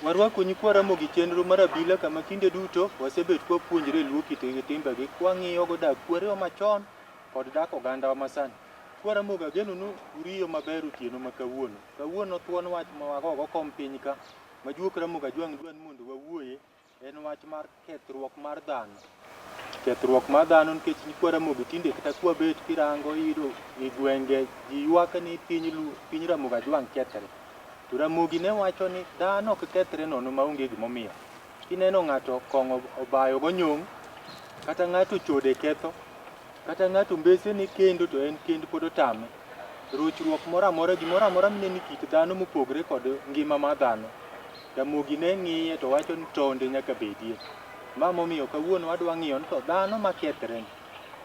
Warwako nyikwa Ramogi chenro mar abila kama kinde duto wasebet kwapuonjre e Luo kitgi gi timbegi kwang'iyogo dak kwerewa machon kod dak ogandawa masani. Kwa Ramogi ageno ni uriyo maber otieno ma kawuono. Kawuono thuon wach ma wagogo kom piny ka ma juok Ramogi Ajwang' dwa ni mondo wawuoye en wach mar kethruok mar dhano. Kethruok mar dhano nikech nyikwa Ramogi tinde kata kwabet kirango iyudo e gwenge ji ywak ni piny Luo, piny Ramogi Ajwang' kethre. To Ramogi ne wacho ni dhano ok kethre nono maonge gimomiyo. Kineno ng'ato kong'o obayo gonyong', kata ng'ato chode ketho, kata ng'ato mbese ni kendo to en kend pod otame. Rochruok moro amora, gimoro amora mineno e kit dhano mopogre kod ngima mar dhano, Ramogi ne ng'iye to wacho ni tonde nyaka bedie. Ma momiyo kawuono wadwa ng'iyo ni to dhano makethre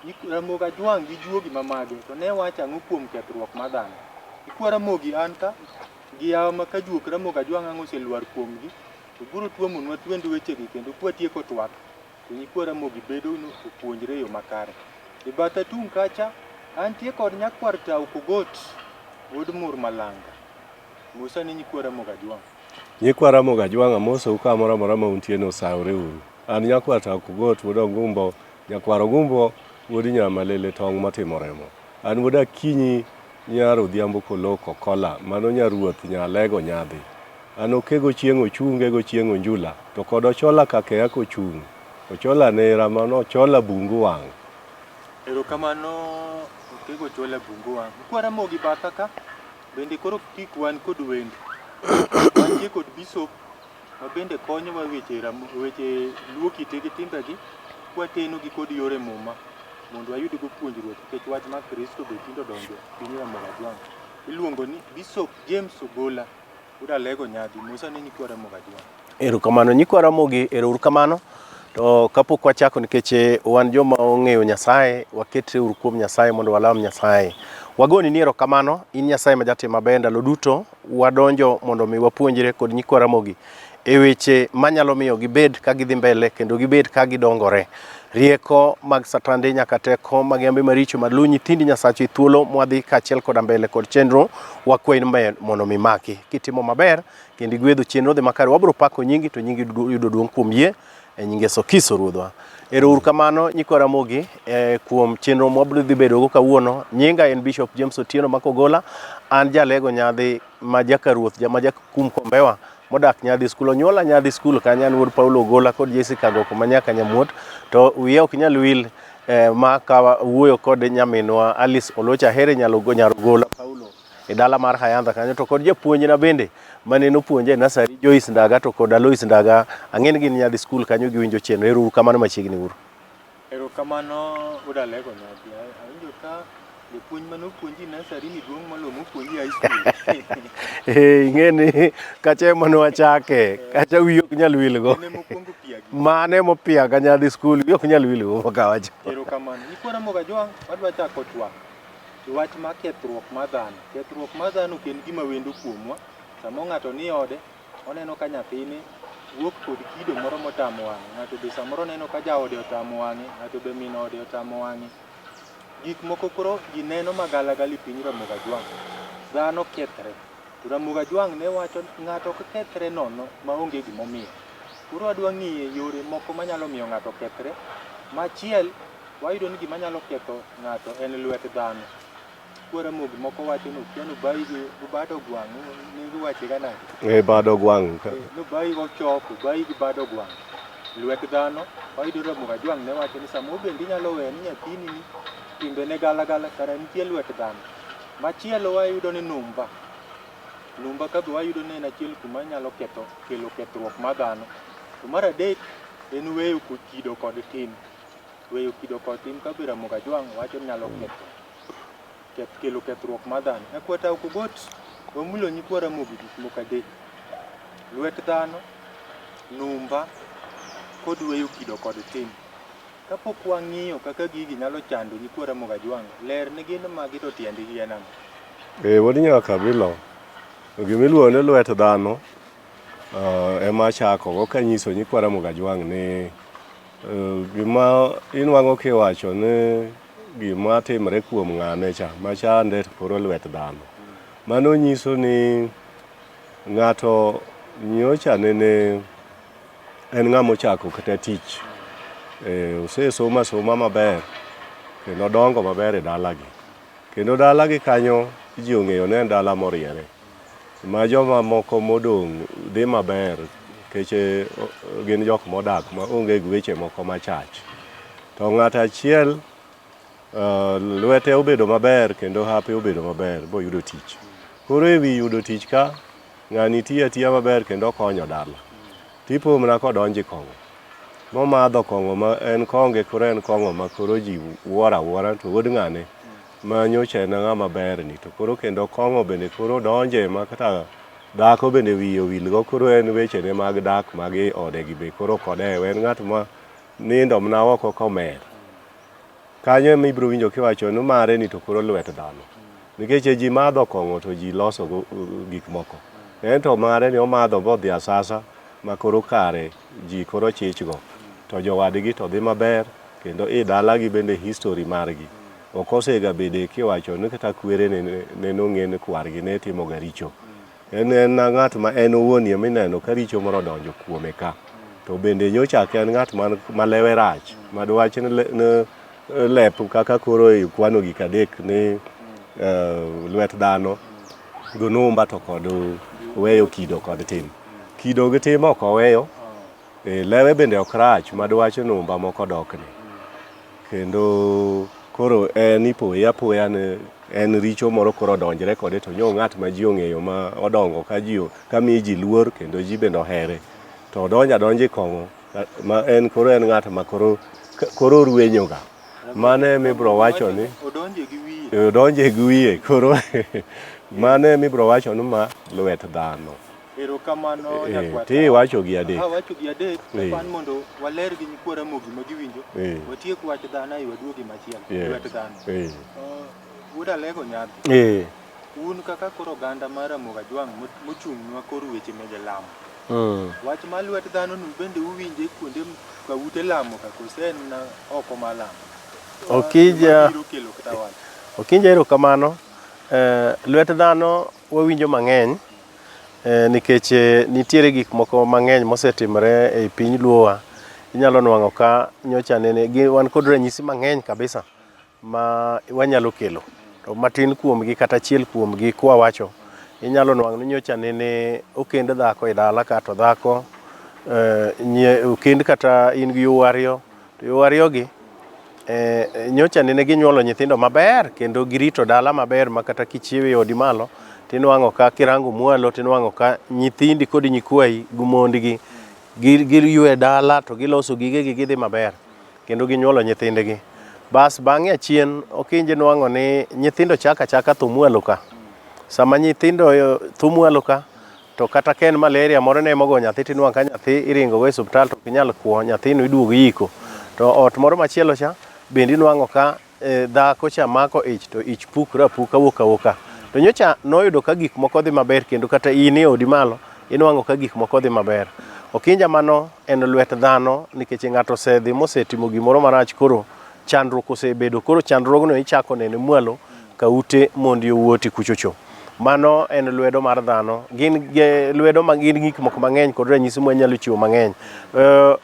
ni, Ramogi Ajwang' gi juogi ma mage to ne wacho ang'o kuom kethruok mar dhano. Ikwa Ramogi an ka gi yawa ma ka juok Ramogi Ajwang' ang' oselwar kuomgi to biro tuomonwa twend wechegi kendo kwatieko twak to nyikwa Ramogi bedo ni opuonjre e yo makare. E batha tung' kacha antie kod nyakwar Tau Kogot wuod Mur Malanga. Musa ni nyikwa Ramogi Ajwang'. Nyikwa Ramogi Ajwang' amosou kamoro amora ma untie no osawore uru. An nyakwar Tau Kogot wuod Ogumbo, nyakwar Ogumbo wuod Nyamalele tong' motimo remo. An wuod Akinyi nyar Odhiambo Koloko Kola, mano nyaruoth Nyalego nyadhi. An okego chieng' ochunge go chieng' onjula, to kod Ochola kakeya kochung'. Ochola nera mano Ochola bungu wang'. Erokamano Okego Ochola bungu wang'. Nyikwa Ramogi batha ka bende koro tik wan kod wendo. Wantie kod Bishop ma bende konyowa weche weche luo kite gi timbegi kwateno gi kod yore muma mondo wayud go puonjruok nikech wach mar Kristo be tinde odonjo piny Ramogi Ajwang'. Iluongo ni Bishop James Ogola wuod Alego Nyadhi. Musa ni nyikwa Ramogi Ajwang'. Erokamano nyikwa Ramogi, ero uru kamano. To kapok wachako nikech wan joma ong'eyo Nyasaye, waketre uru kuom Nyasaye mondo walam Nyasaye. Wagoni ni erokamano, in Nyasaye ma jatim maber ndalo duto, wadonjo mondo mi wapuonjre kod nyikwa Ramogi e weche manyalo miyo gibed ka gidhi mbele kendo gibed ka gidongore. Rieko mag satande nyaka teko mag yambe maricho mag luw nyithindi Nyasache e thuolo mwadhi kaachiel koda mbele kod chenro wakwayi mondo mi maki. Kitimo maber kendo igwedho chenro dhi makare wabiro pako nyingi to nyingi yudo duong' kuom yie e nying Yesu Kristo Ruodhwa. Ero uru kamano nyikwa Ramogi kuom chenro mwabiro dhi bedogo kawuono. Nyinga en Bishop James Otieno Makogola, an jalego nyadhi ma jakaruoth ma jakum Kombewa modak Nyadhi Skul. Onyuola Nyadhi Skul kanyo, an wuod Paulo Ogola kod Jessica Goko ma nyaka Nyamuot. To wiya ok nyal wil ma ka wuoyo kod nyaminwa Alice Olocha Ahere nyar Ogola Paulo e dala mar Hayandha kanyo to kod japuonjna bende mane nopuonja e nasari Joyce Ndaga to kod Alois Ndaga ang'e ni gin nyadhi skul kanyo giwinjo chenro. Ero uru kamano machiegni uru. Erokamano wuod Alego Nyadhi. Awinjo ka japuonj mane opuonji nasari ni duong' moloyo mopuonji high school. Eh, ing'e ni kacha ema ne wachake, kacha wiyi ok nyal wilgo. En ema okwongo piagi. Mano ema opiaga nyadhi skul, wiyi ok nyal wilgo kawacho. Erokamano. Nyikwa Ramogi Ajwang' wadwa chako twak. To wach mar kethruok mar dhano. Kethruok mar dhano ok en gima wendo kuomwa. Samo ng'ato ni ode, oneno ka nyathine wuok kod kido moro motamo wang'e. Ng'ato be samoro neno ka jaode otamo wang'e, ng'ato be min ode otamo wang'e. Gik moko koro ji neno magalagala e piny Ramogi Ajwang'. Dhano kethre. To Ramogi Ajwang' ne wacho ni ng'ato ok kethre nono maonge gimomiyo. Koro adwa ng'iye yore moko manyalo miyo ng'ato kethre. Machiel, wayudo ni gima nyalo ketho ng'ato en lwet dhano. Kwa Ramogi moko wacho ni okia nobayi gi bad ogwang', ne giwache ga nade? E bad ogwang'. Nobayi gochok, obayi gi bad ogwang'. Lwet dhano, wayudo Ramogi Ajwang' ne wacho ni samoro bende inyalo weyo ni nyathini ni timbene galagala kara nitie lwet dhano. Machielo wayudo ni numba. Numba ka be wayudo ni en achiel kuma nyalo ketho kelo kethruok mar dhano. To mar adek en weyo kido kod tim. Weyo kido kod tim ka be Ramogi Ajwang' wacho ni nyalo ketho kelo kethruok mar dhano. Nyakwar Tau Kogot, Wamulo nyikwa Ramogi gik moko adek. Lwet dhano, numba, kod weyo kido kod tim. Kapok wang'iyo kaka gigi nyalo chando nyikwa Ramogi Ajwang', ler ni gin magi to tiendgi en ang'o? Ee, wuod Nyakabilo, gima iluongo ni lwet dhano ema achakogo kanyiso nyikwa Ramogi Ajwang' ni gima inwang'o kiwacho ni gima timre kuom ng'ane cha machande to koro lwet dhano. Mano nyiso ni ng'ato nyocha nene en ng'ama ochako kata tich. Osesomo asoma maber kendo odongo maber e dalagi. Kendo dalagi kanyo ji ong'eyo ni en dala moriere. Ma joma moko modong' dhi maber nikech gin jok modak ma onge gi weche moko machach. To ng'ato achiel lwete obedo maber kendo hape obedo maber boyudo tich. Koro ewi yudo tich ka, ng'ani tiyo atiya maber kendo okonyo dala. Tipo mana kodonjo e kong'o. Momadho kong'o ma en konge koro en kong'o ma koro ji wuoro awuora to wuod ng'ane ma nyocha en ng'ama ber ni to koro kendo kong'o bende koro donje ma kata dhako bende wiye owilgo koro en wechene mag dak mag i ode gi be koro ok odew en ng'at ma nindo mana oko komer. Kanyo ema ibiro winjo kiwacho ni mare ni to koro lwet dhano. Nikech ji madho kong'o to ji loso go gik moko. En to mare ni omadho bodhi asasa ma koro kare ji koro chich go. To jowadgi to dhi maber kendo i dalagi bende history margi ok osega bede kiwacho ni kata kwere ne nong'e ni kwargi ne timoga richo. En en ng'at ma en owuon ema ineno ka richo moro odonjo kuome ka. To bende nyocha ok en ng'at ma lewe rach ma dwach ni lep kaka koro ikwano gik adek ni lwet dhano gi numba to kod weyo kido kod tim. Kido gi tim ok oweyo, lewe bende ok rach ma dwach numba moko dokne. Kendo koro en ipoye apoya ni en richo moro koro odonjre kode to nyo ng'at ma ji ong'eyo ma odongo ka ji ka miyo ji luor kendo ji bende ohere. To odonjo adonja e kong'o ma en koro en ng'at ma koro koro rwenyoga. Mano ema ibiro wacho ni odonje gi wiye. Odonje gi wiye koro mano ema ibiro wacho ni ma lwet dhano. Erokamano nyakwar. Ti iwacho gi adek. Awacho gi adek pan mondo waler gi nyikwa Ramogi ma giwinjo. Watiek wach dhano ae waduogi machielo. Lwet dhano. Wuod Alego Nyadhi. Un kaka koro oganda mar Ramogi Ajwang' mochung'nwa kor weche mege lamo. Wach mar lwet dhano nu bende uwinje kuonde ka ute lamo ka kose en mana oko mar lamo? Okija. Biro kelo kata wach. Okinja erokamano. Lwet dhano wawinjo mang'eny nikech nitiere gik moko mang'eny mosetimore ei piny luowa. Inyalo nwang'o ka nyocha nene wan kod ranyisi mang'eny kabisa ma wanyalo kelo. To matin kuomgi kata achiel kuomgi kwawacho, inyalo nwang'o ni nyocha nene okend dhako e dala ka to dhako okend kata in gi yowuoyi ariyo, to yowuoyi ariyogi nyocha nene ginyuolo nyithindo maber kendo girito dala maber ma kata kichiewo e odi malo tinwang'o ka kirango mwalo tinwang'o ka nyithindi kod nyikwayi gi mondgi giywe dala to giloso gigegi gidhi maber kendo ginyuolo nyithindgi. Bas bang'e achien okinji nwang'o ni nyithindo chako achaka tho mwalo ka. Sama nyithindo tho mwalo ka to kata ka en malaria moro ne mogo nyathi tinwang'o ka nyathi iringo go e osiptal to ok inyal kwo nyathino iduogo iyiko. To ot moro machielo cha bende inwang'o ka dhako cha mako ich to ich pukre apuka wuok awuoka. To nyocha noyudo ka gik moko dhi maber kendo kata in e odi malo inwang'o ka gik moko dhi maber. Okinja mano en lwet dhano nikech ng'ato osedhi mosetimo gimoro marach koro chandruok osebedo koro chandruogno ichako nene mwalo ka ute mond yowuoti kuchocho. Mano en lwedo mar dhano. Gin lwedo ma gin gik moko mang'eny kod ranyisi mwanyalo chiwo mang'eny.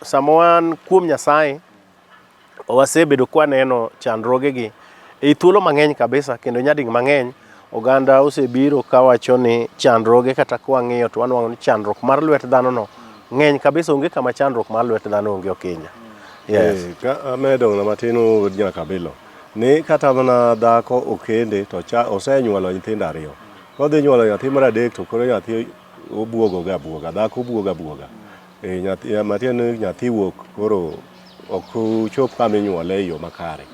Sama wan kuom Nyasaye wasebedo kwaneno chandruogegi e thuolo mang'eny kabisa kendo nyading mang'eny oganda osebiro kawacho ni chandruoge kata kwang'iyo to wanwang'o ni chandruok mar lwet dhano no ng'eny kabisa onge kama chandruok mar lwet dhano onge Okinja. Yes. Ka amedo mana matin wuod Nyakabilo ni kata mana dhako okende to osenyuolo nyithindo ariyo. Kodhi nyuolo nyathi mar adek to koro nyathi obuogo ga abuoga, dhako buogo abuoga. Nyathi matiende ni nyathi wuok koro ok ochop kama inyuole e yo makare.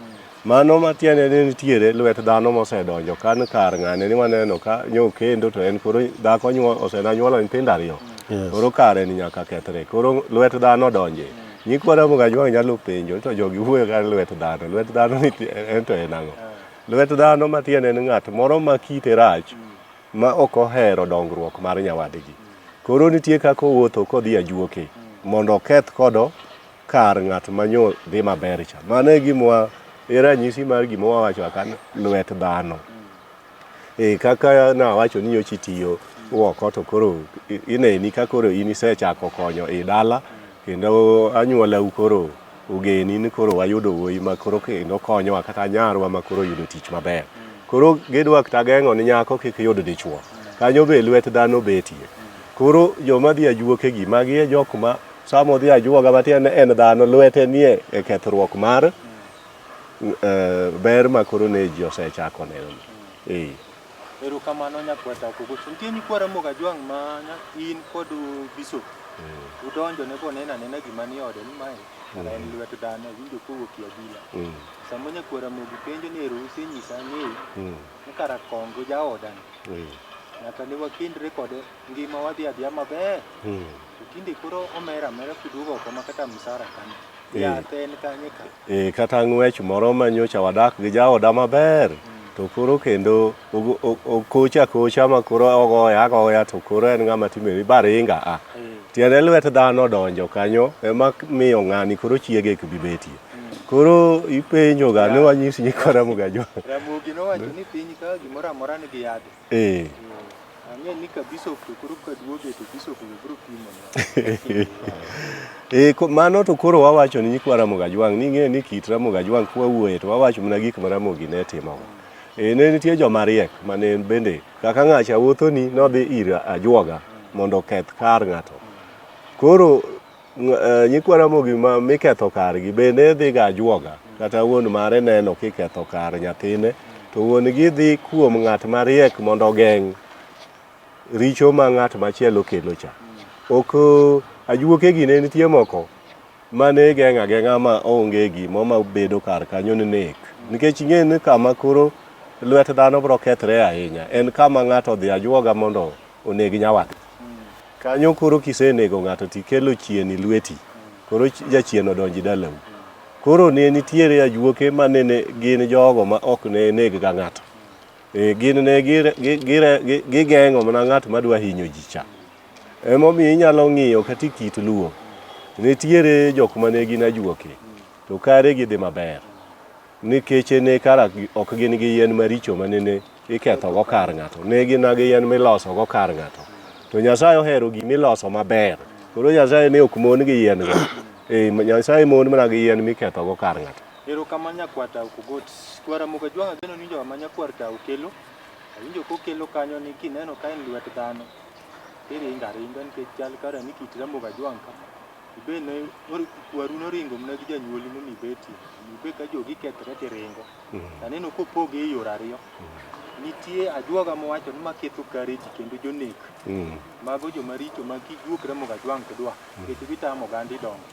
Mano matiende ni nitiere lwet dhano mosedonjo kan kar ng'ane ni waneno ka nyo kendo to en koro dhako nyuol osenanyuolo nyithindo ariyo. Yes. Koro kare ni nyaka kethre. Koro lwet dhano donje. Nyikwa Ramogi Ajwang' nyalo penjo ni to jogi wuoyo ka lwet dhano. Lwet dhano ni en to en ang'o? Lwet dhano matiende ni ng'at moro ma kite rach ma ok ohero dongruok mar nyawadgi. Koro nitie kaka owuotho kodhi ajuoke mondo oketh kodo kar ng'at ma nyo dhi maber cha. Mano e gima e ranyisi mar gima wawacho kaka lwet dhano. E kaka nawacho ni nyocha itiyo oko to koro ineni ka koro in isechako konyo i dala kendo anyuolau koro ogeni ni koro wayudo wuoyi ma koro kendo konyowa kata nyarwa ma koro oyudo tich maber. Koro gidwa kata geng'o ni nyako kik yud dichuo. Kanyo be lwet dhano betie. Koro joma dhi ajuoke gi magi e jok ma sama odhi ajuoga matiende en dhano lwete nie e kethruok mar ber ma koro ne ji osechako neno. Eh. Erokamano nyakwar Takogo. Nitie nyikwa Ramogi Ajwang' ma in kod Bishop udonjo ne boneno anena gima ni ode ni mae kara en lwet dhano awinjo kowuok e abila. Sama nyakwar Ramogi penjo ni ero usenyisa ang'eyo ni kara kongo jaodani nyaka ne wakendre kode ngima wadhi adhiya maber. To tinde koro omer amera kuduogo oko ma kata msara kane. Yath en kanye ka? E, kata ng'wech moro ma nyocha wadak gi jaoda maber to koro kendo okocha kocha ma koro ogoya agoya to koro en ng'ama timeri baringa a tiende lwet dhano donjo kanyo ema miyo ng'ani koro chiege ok bi betie koro ipenjo ga ni wanyis nyikwa Ramogi Ajwang'. Ramogi nowacho ni piny ka gimoro amora nigi yadhe. Eh. Ang'e ni ka bishop to koro ka duoge to bishop be biro pimo. Eh, mano to koro wawacho ni nyikwa Ramogi Ajwang' ni ing'e ni kit Ramogi Ajwang' kwawuoye to wawacho mana gik ma Ramogi ne timoga. Eh, ne nitie joma riek mane bende kaka ng'acha wuothoni nodhi ir ajuoga mondo oketh kar ng'ato. Koro Nyikwa Ramogi ma miketho kargi bende dhiga ajuoga kata wuon mare neno kiketho kar nyathine to wuon gi dhi kuom ng'at mariek mondo ogeng' richo ma ng'at machielo kelo cha. Ok ajuoke gi ne nitie moko mane geng'o ageng'a ma onge gimo ma bedo kar kanyo ni nek. Nikech ing'e ni kama koro lwet dhano biro kethre ahinya en kama ng'ato odhi ajuoga mondo oneg nyawadgi. Kanyo koro kisenego ng'ato tikelo chien e lweti, koro jachien odonji dalau. Koro ne nitiere ajuoke ma nene gin jogo ma ok ne neg ga ng'ato. E, gin ne gigeng'o mana ng'at madwa hinyo ji cha. Emomiyo inyalo ng'iyo kata e kit Luo, nitiere jok mane gin ajuoke, to kare gidhi maber. Nikech ne kara ok gin gi yien maricho ma nene ikethogo kar ng'ato. Ne gin gi yien milosogo kar ng'ato. To Nyasaye ohero gima iloso maber. Koro Nyasaye ne ok mon gi yien go. Eh, Nyasaye mon mana gi yien mikethogo kar ng'ato. Erokamano nyakwar Tau Kogot. Kwar Ramogi Ajwang' ageno ni winjo ma nyakwar Tau kelo. Awinjo kokelo kanyo ni kineno ka en lwet dhano, tiringo aringa nikech chal kara ni kit Ramogi Ajwang' ka. Ibe ne kwaru noringo mana gi janyuolni mondo ibetie. Ibe ka jogi kethre tiringo. Aneno kopoge e yore ariyo. Nitie ajuoga mowacho ni maketho kare ji kendo jonek. Mago joma richo ma kijuok Ramogi Ajwang' to dwa nikech gitamo oganda idongo.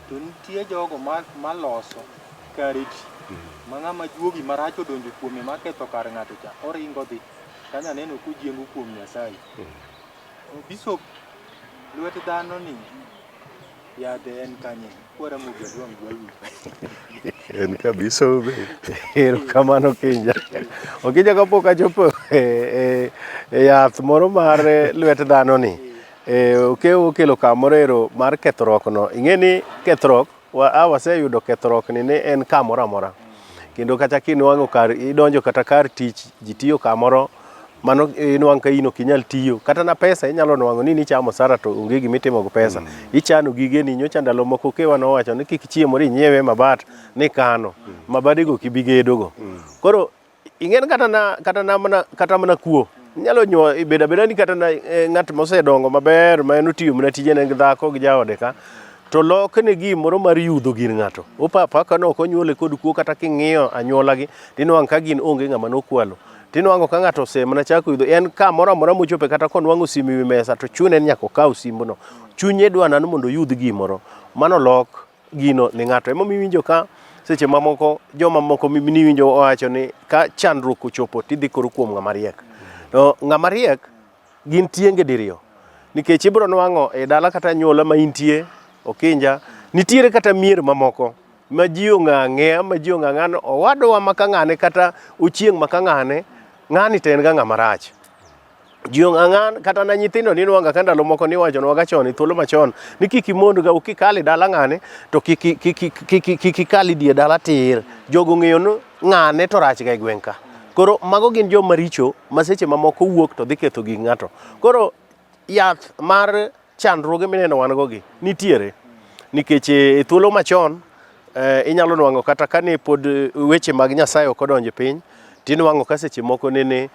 To nitie jogo maloso kare ji ma ng'ama juogi marach odonjo kuome maketho kar ng'ato cha oringo dhi. Kanyo aneno kojiengo kuom Nyasaye. Bishop, lwet dhano ni yadhe en kanye? Kwa Ramogi Ajwang' dwa winjo. En kabisa ube. Erokamano Kinja. Okinja kapok achopo e yath moro mar lwet dhano ni, Okew okelo kamoro ero mar kethruok no. Ing'e ni kethruok, a waseyudo kethruok ni ne en kamoro amora. Kendo kata kinwang'o kar, idonjo kata kar tich, ji tiyo kamoro, mano inwang' ka in ok inyal tiyo. Kata na pesa inyalo nwang'o ni nichamo osara to onge gima itimo gi pesa. Ichano gigeni, nyocha ndalo moko Okewa nowacho ni kik chiemo inyiewe mabat nikano. Mabadego ok ibi gedogo. Koro ing'en kata na kata na mana kata mana kuo inyalo nyuo bedo abeda ni kata na ng'at mosedongo maber ma en otiyo mana tijene gi dhako gi jaode ka to lokne gimoro mar yudho gir ng'ato opapa ka ne ok onyuole kod kuo kata king'iyo anyuolagi tinwang'o ka gin onge ng'ama nokwalo tinwang'o ka ng'ato ose mana chako yudho en kamoro amora mochope kata konwang'o simu ewi mesa to chune ni nyaka okaw simbuno chunye dwa nano mondo oyudh gimoro mano lok gino ni ng'ato. Emomiyo iwinjo ka seche mamoko joma moko niwinjo owacho ni ka chandruok ochopo tidhi koro kuom ng'ama riek. To ng'ama riek gin tienge diriyo nikech ibiro nwang'o e dala kata anyuola ma intie Okinja nitiere kata mier mamoko ma ji ong'e ang'eya ma ji ong'e ang'eya ni owadwa ma ka ng'ane kata ochieng' ma ka ng'ane ng'ani to en ga ng'ama rach. Ji ong'e ang'eya kata na nyithindo ninwang'o ka ndalo moko niwachonwa ga chon e thuolo machon ni kik imond ga kikalo e dala ng'ane to kik kik ikal e dier dala tir. Jogo ong'eyo ni ng'ane to rach ga e gweng' ka. Koro mago gin joma richo ma seche mamoko wuok to dhi ketho gik ng'ato. Koro yath mar chandruoge mineno wan go gi nitiere nikech e thuolo machon inyalo nwang'o kata kane pod weche mag Nyasaye ok odonjo e piny tinwang'o ka seche moko nene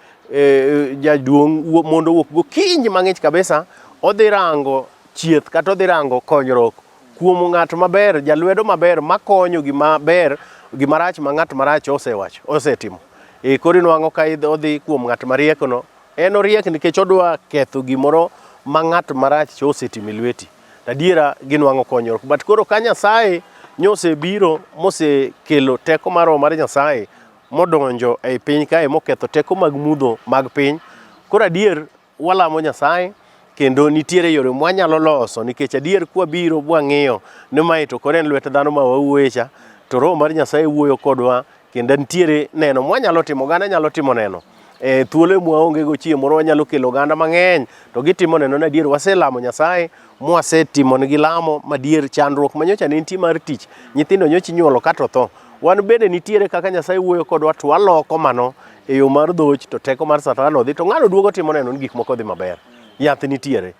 jaduong' mondo owuok gokinyi mang'ich kabisa odhi rango chieth kata odhi rango konyruok kuom ng'at maber jalwedo maber makonyo gima ber gima rach ma ng'at marach osewacho osetimo. E koro inwang'o ka odhi kuom ng'at mariek no en oriek nikech odwa ketho gimoro ma ng'at marach cha osetimo e lweti. To adiera ginwang'o konyruok. But koro ka Nyasaye nyosebiro mosekelo teko mar roho mar Nyasaye modonjo ei piny kae moketho teko mag mudho mag piny, koro adier walamo Nyasaye kendo nitiere yore mwanyalo loso nikech adier kwabiro bwang'iyo ni mae to koro en lwet dhano ma wawuoye cha to roho mar Nyasaye wuoyo kodwa kendo nitiere neno mwanyalo timo, oganda nyalo timo neno. E thuolo mwaonge go chieng' moro wanyalo kelo oganda mang'eny to gitimo neno ni adier waselamo Nyasaye mwasetimonegi lamo madier chandruok manyocha ne nitie mar tich nyithindo nyocha inyuolo kato tho wan bende nitiere kaka Nyasaye wuoyo kodwa to waloko mano e yo mar dhoch to teko mar Satan odhi to ng'ano duogo timo neno ni gik moko dhi maber. Yath nitiere.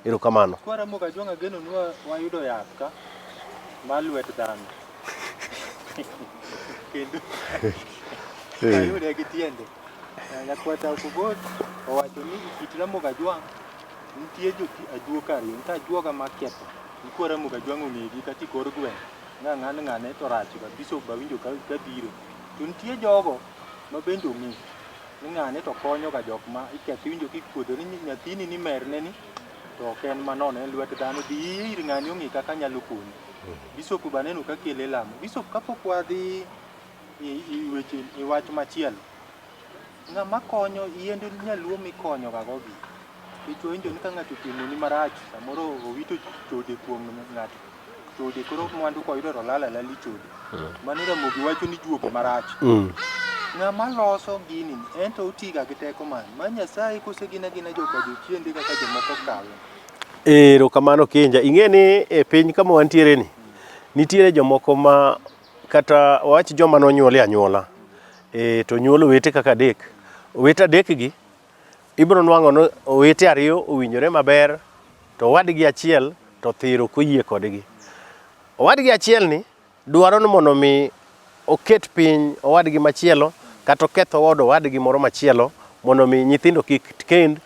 Erokamano. Kwa Ramogi Ajwang' ageno ni wayudo yath ka mar lwet dhano. Kendo wayude gi tiende. Nyakwata Okogot owacho ni kit Ramogi Ajwang' nitie jo ajuoka ariyo, nitie ajuoga maketho. Nyikwa Ramogi Ajwang' ong'egi kata e kor gweng' ng'a ng'ane ng'ane to rach kabisa ok bawinjo ka biro. To nitie jogo ma bende ong'e ni ng'ane to konyo ga jok ma iketho iwinjo kikuodho ni nyathini ni merne ni to ok en manono en lwet dhano dhi ir ng'ani ong'e kaka nyalo konyi. Bishop be aneno ka kelo e lamo. Bishop kapok wadhi e weche e wach machielo, ng'ama konyo yiend nyaluo mikonyo ga go gi nikech wawinjo ni ka ng'ato otimoni marach samoro owito chode kuom ng'ato chode koro mwandu koyudo to lal alala e chode. Mano Ramogi wacho ni juogi marach. Ng'ama loso gini en to otiga gi teko mane? Ma Nyasaye kose gin agina joka jochiende kaka jomoko kawe? Erokamano Kinja. Ing'e ni e piny kama wantiere ni, nitiere jomoko ma kata wawach joma nonyuol e anyuola e, to nyuol owete kaka adek. Owete adek gi ibiro nwang'o ni owete ariyo owinjore maber to owadgi achiel to thiro ok oyie kodgi. Owadgi achiel ni dwaro ni mondo mi oket piny owadgi machielo kata oketh od owadgi moro machielo mondo mi nyithindo kik kend,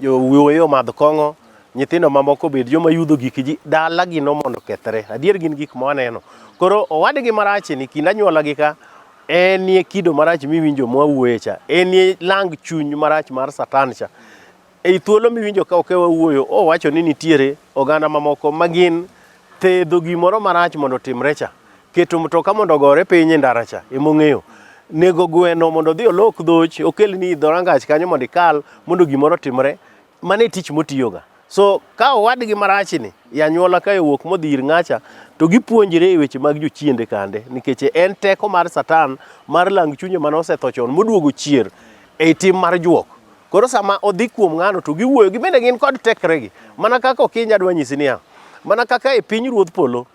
jowuoyi omadh kong'o, nyithindo mamoko obed joma yudho gik ji, dalagino mondo okethre. Adier gin gik ma waneno. Koro owadgi marachni kind anyuola gi ka enie kido marach miwinjo mwawuoye cha, enie lang chuny marach mar Satan cha. Ei thuolo miwinjo ka okewa wuoyo, owacho ni nitiere oganda mamoko ma gin thedho gimoro marach mondo otimre cha. Keto mtoka mondo ogore piny e ndara cha emong'eyo. Nego gweno mondo odhi olok dhoch, okelni e dhorangach kanyo mondo ikal mondo gimoro otimre. Mano e tich motiyoga. So ka owadgi marachni e anyuola kae owuok modhi ir ng'acha to gipuonjre e weche mag jochiende kande nikech en teko mar Satan mar lang chunye mane osetho chon moduogo chier ei tim mar juok. Koro sama odhi kuom ng'ano to giwuoyo, gibende gin kod tekregi. Mana kaka Okinyi adwa nyisi niya, mana kaka e piny ruodh polo,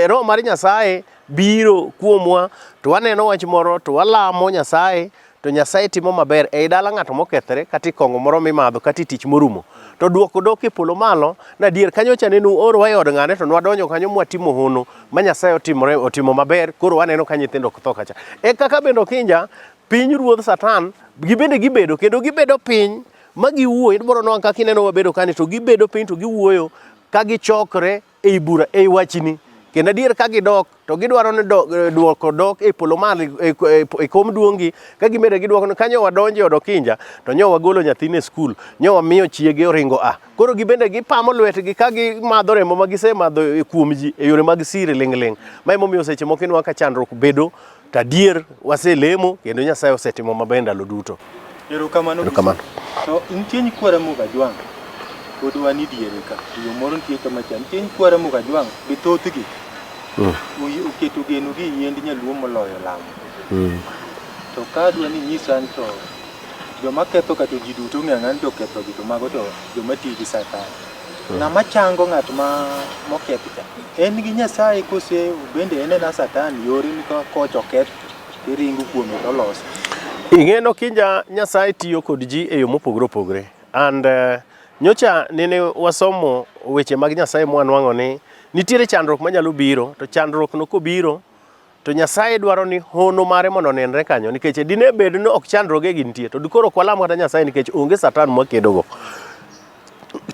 Roho mar Nyasaye biro kuomwa to waneno wach moro to walamo Nyasaye to Nyasaye timo maber ei dala ng'ato mokethre kata e kong'o moro mimadho kata e tich morumo. To duoko dok e polo malo na adier kanyo cha nene uorowa e od ng'ane to nwadonjo kanyo mwatimo hono ma Nyasaye otimore otimo maber koro waneno ka nyithindo ok tho kacha. E kaka bende Okinja piny ruodh Satan gibende gibedo kendo gibedo piny ma giwuoyo ibiro nwang' kaka ineno wabedo kani to gibedo piny to giwuoyo ka gichokre ei bura ei wachni Kendo adier ka gidok to gidwaro ni duoko dok e polo malo e kom duong'gi ka gimedo giduoko ni kanyo wadonjo e od Okinja to nyo wagolo nyathine e skul, nyo wamiyo chiege oringo a. Koro gibende gipamo lwetgi ka gimadho remo ma gisemadho kuom ji e yore mag siri ling'ling'. Ma emomiyo seche moko inwang'o ka chandruok bedo to adier waselemo kendo Nyasaye osetimo maber ndalo duto. Erokamano. Erokamano. To nitie nyikwa Ramogi Ajwang' pod wan e diere ka. Yo moro nitie kama cha. Nitie nyikwa Ramogi Ajwang' be thothgi oketo geno gi e yiend nyaluo moloyo lamo. To ka adwa ni inyisa ni to joma ketho ka to ji duto ong'eyo ang'eya ni joketho gi to mago to joma tiyo gi satan. Ng'ama chango ng'at ma moketh cha en gi Nyasaye kose bende en ena satan yore ni ka kocha oketh tiringo kuome to oloso. Ing'e no Kinja Nyasaye tiyo kod ji e yo mopogore opogore and nyocha nene wasomo weche mag Nyasaye mwanwang'o ni nitiere chandruok manyalo biro to chandruok no kobiro to Nyasaye dwaro ni hono mare mondo onenre kanyo nikech dine bed ni ok chandruoge gi nitie to dikoro ok walam kata Nyasaye nikech onge Satan mwakedogo.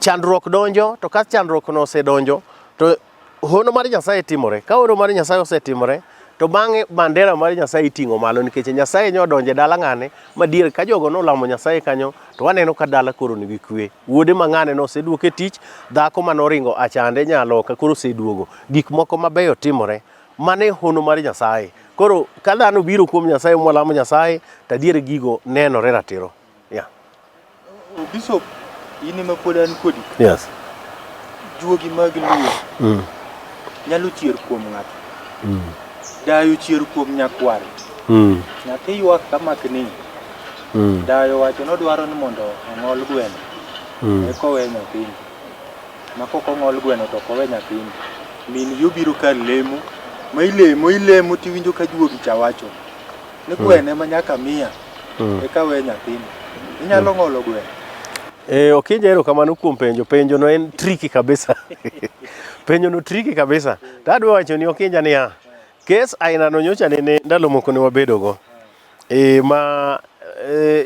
Chandruok donjo to ka chandruok no osedonjo to hono mar Nyasaye timore. Ka hono mar Nyasaye osetimore to bang'e bandera mar Nyasaye iting'o malo nikech Nyasaye nyo odonjo e dala ng'ane madier ka jogo nolamo Nyasaye kanyo to waneno ka dala koro nigi kwe. Wuode ma ng'ane noseduok e tich, dhako manoringo achande nyaloka koro oseduogo. Gik moko mabeyo timore. Mano e hono mar Nyasaye. Koro ka dhano biro kuom Nyasaye mwalamo Nyasaye to adier gigo nenore ratiro. Yeah. Bishop, in ema pod an kodi. Yes. Juogi mag Luo nyalo chier kuom ng'ato. Dayo chier kuom nyakware. Nyathi ywak ka mak ni. Dayo wacho nodwaro ni mondo ong'ol gweno. Eka owe nyathini. Ma kok ong'ol gweno to ok owe nyathini. Min gi obiro kar lemo. Ma ilemo ilemo tiwinjo ka juogi cha wacho. Ni gweno ema nyaka miya. Eka we nyathini. Inyalo ng'olo gweno. Okinja erokamano kuom penjo. Penjo no en tricky kabisa. Penjo no tricky kabisa. To adwa wacho ni Okinja niya, kes aina no nyocha nene ndalo moko ne wabedogo. Ma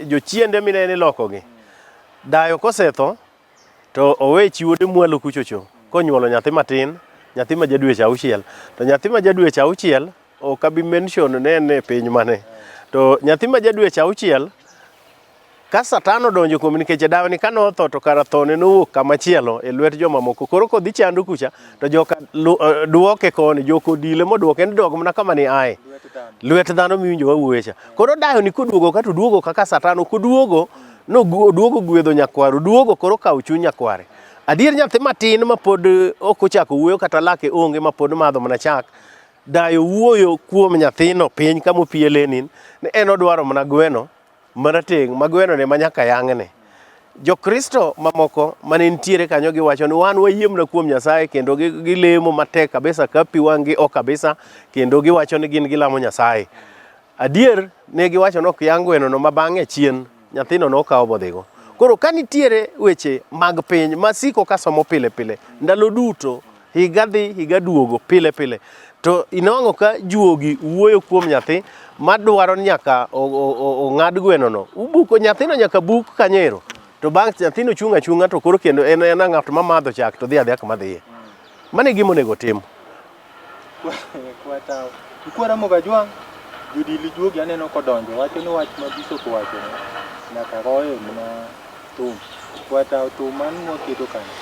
jochiende minene ilokogi. Dayo kosetho to owe chi wuode mwalo kuchocho konyuolo nyathi matin, nyathi ma ja dweche auchiel. To nyathi ma ja dweche auchiel ok abi mention ne en e piny mane. To nyathi ma ja dweche auchiel ka Satan odonjo kuome nikech dawni ka notho to kara thone nowuok kama chielo e lwet jomamoko. Koro kodhi chando kucha to joka duoke koni, joka odile moduoke ni dog mana kama ni aye. Lwet dhano miwinjo wawuoye cha. Koro dayoni koduogo ka to oduogo kaka Satan ok oduogo noduogo gwedho nyakware, oduogo koro kawo chuny nyakware. Adier nyathi matin ma pod ok ochako wuoyo kata lake onge ma pod madho mana chak, dayo wuoyo kuom nyathino piny kama opiele ni en odwaro mana gweno marateng' ma gweno ne ma nyaka yang'ne. Jokristo mamoko mane nitiere kanyo giwacho ni wan wayie mana kuom Nyasaye kendo gilemo matek kabisa ka pi wang'gi o kabisa kendo giwacho ni gin gilamo Nyasaye. Adier ne giwacho ni ok yang' gweno no ma bang'e chien nyathino nokawo bodhigo. Koro ka nitiere weche mag piny masiko kasomo pile pile ndalo duto higa dhi higa duogo pile pile to inwang'o ka juogi wuoyo kuom nyathi madwaro ni nyaka ong'ad gweno no. Ubuko nyathino nyaka buk kanyo to bang' nyathino chung' achung'a to koro kendo en ena ng'at mamadho chak to dhi adhiya kama dhiye. Mano e gima onego otim. Kwatawo. Nyikwa Ramogi Ajwang', jodili juogi aneno kodonjo wacho ni wach ma bishop owacho no nyaka goye mana thum. Kwatawo thum mano mwaketo kanyo.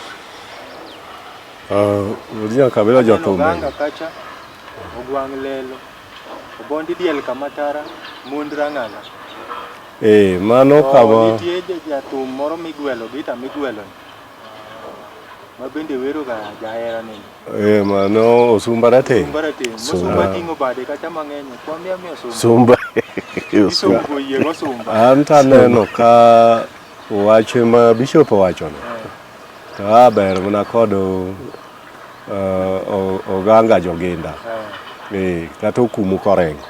Wuod Nyakabila Aneno jothum. Oganga kacha, Ogwang' Lelo, Obondi Diel Kamatara, Mond Rang'ala. Mano To kama nitie jathum moro migwelo gita migwelo ni. Ma bende wero ga jahera ni. Mano Osumba Rateng'. Osumba Rateng'. Mosumba ting'o bade kacha mang'eny. Kwamia mi Osumba. Sumba. Osumba oyie gosumba. An to aneno ka wach ma bishop owachono to a ber mana kod Oganga Joginda. Kata Okumu Korengo.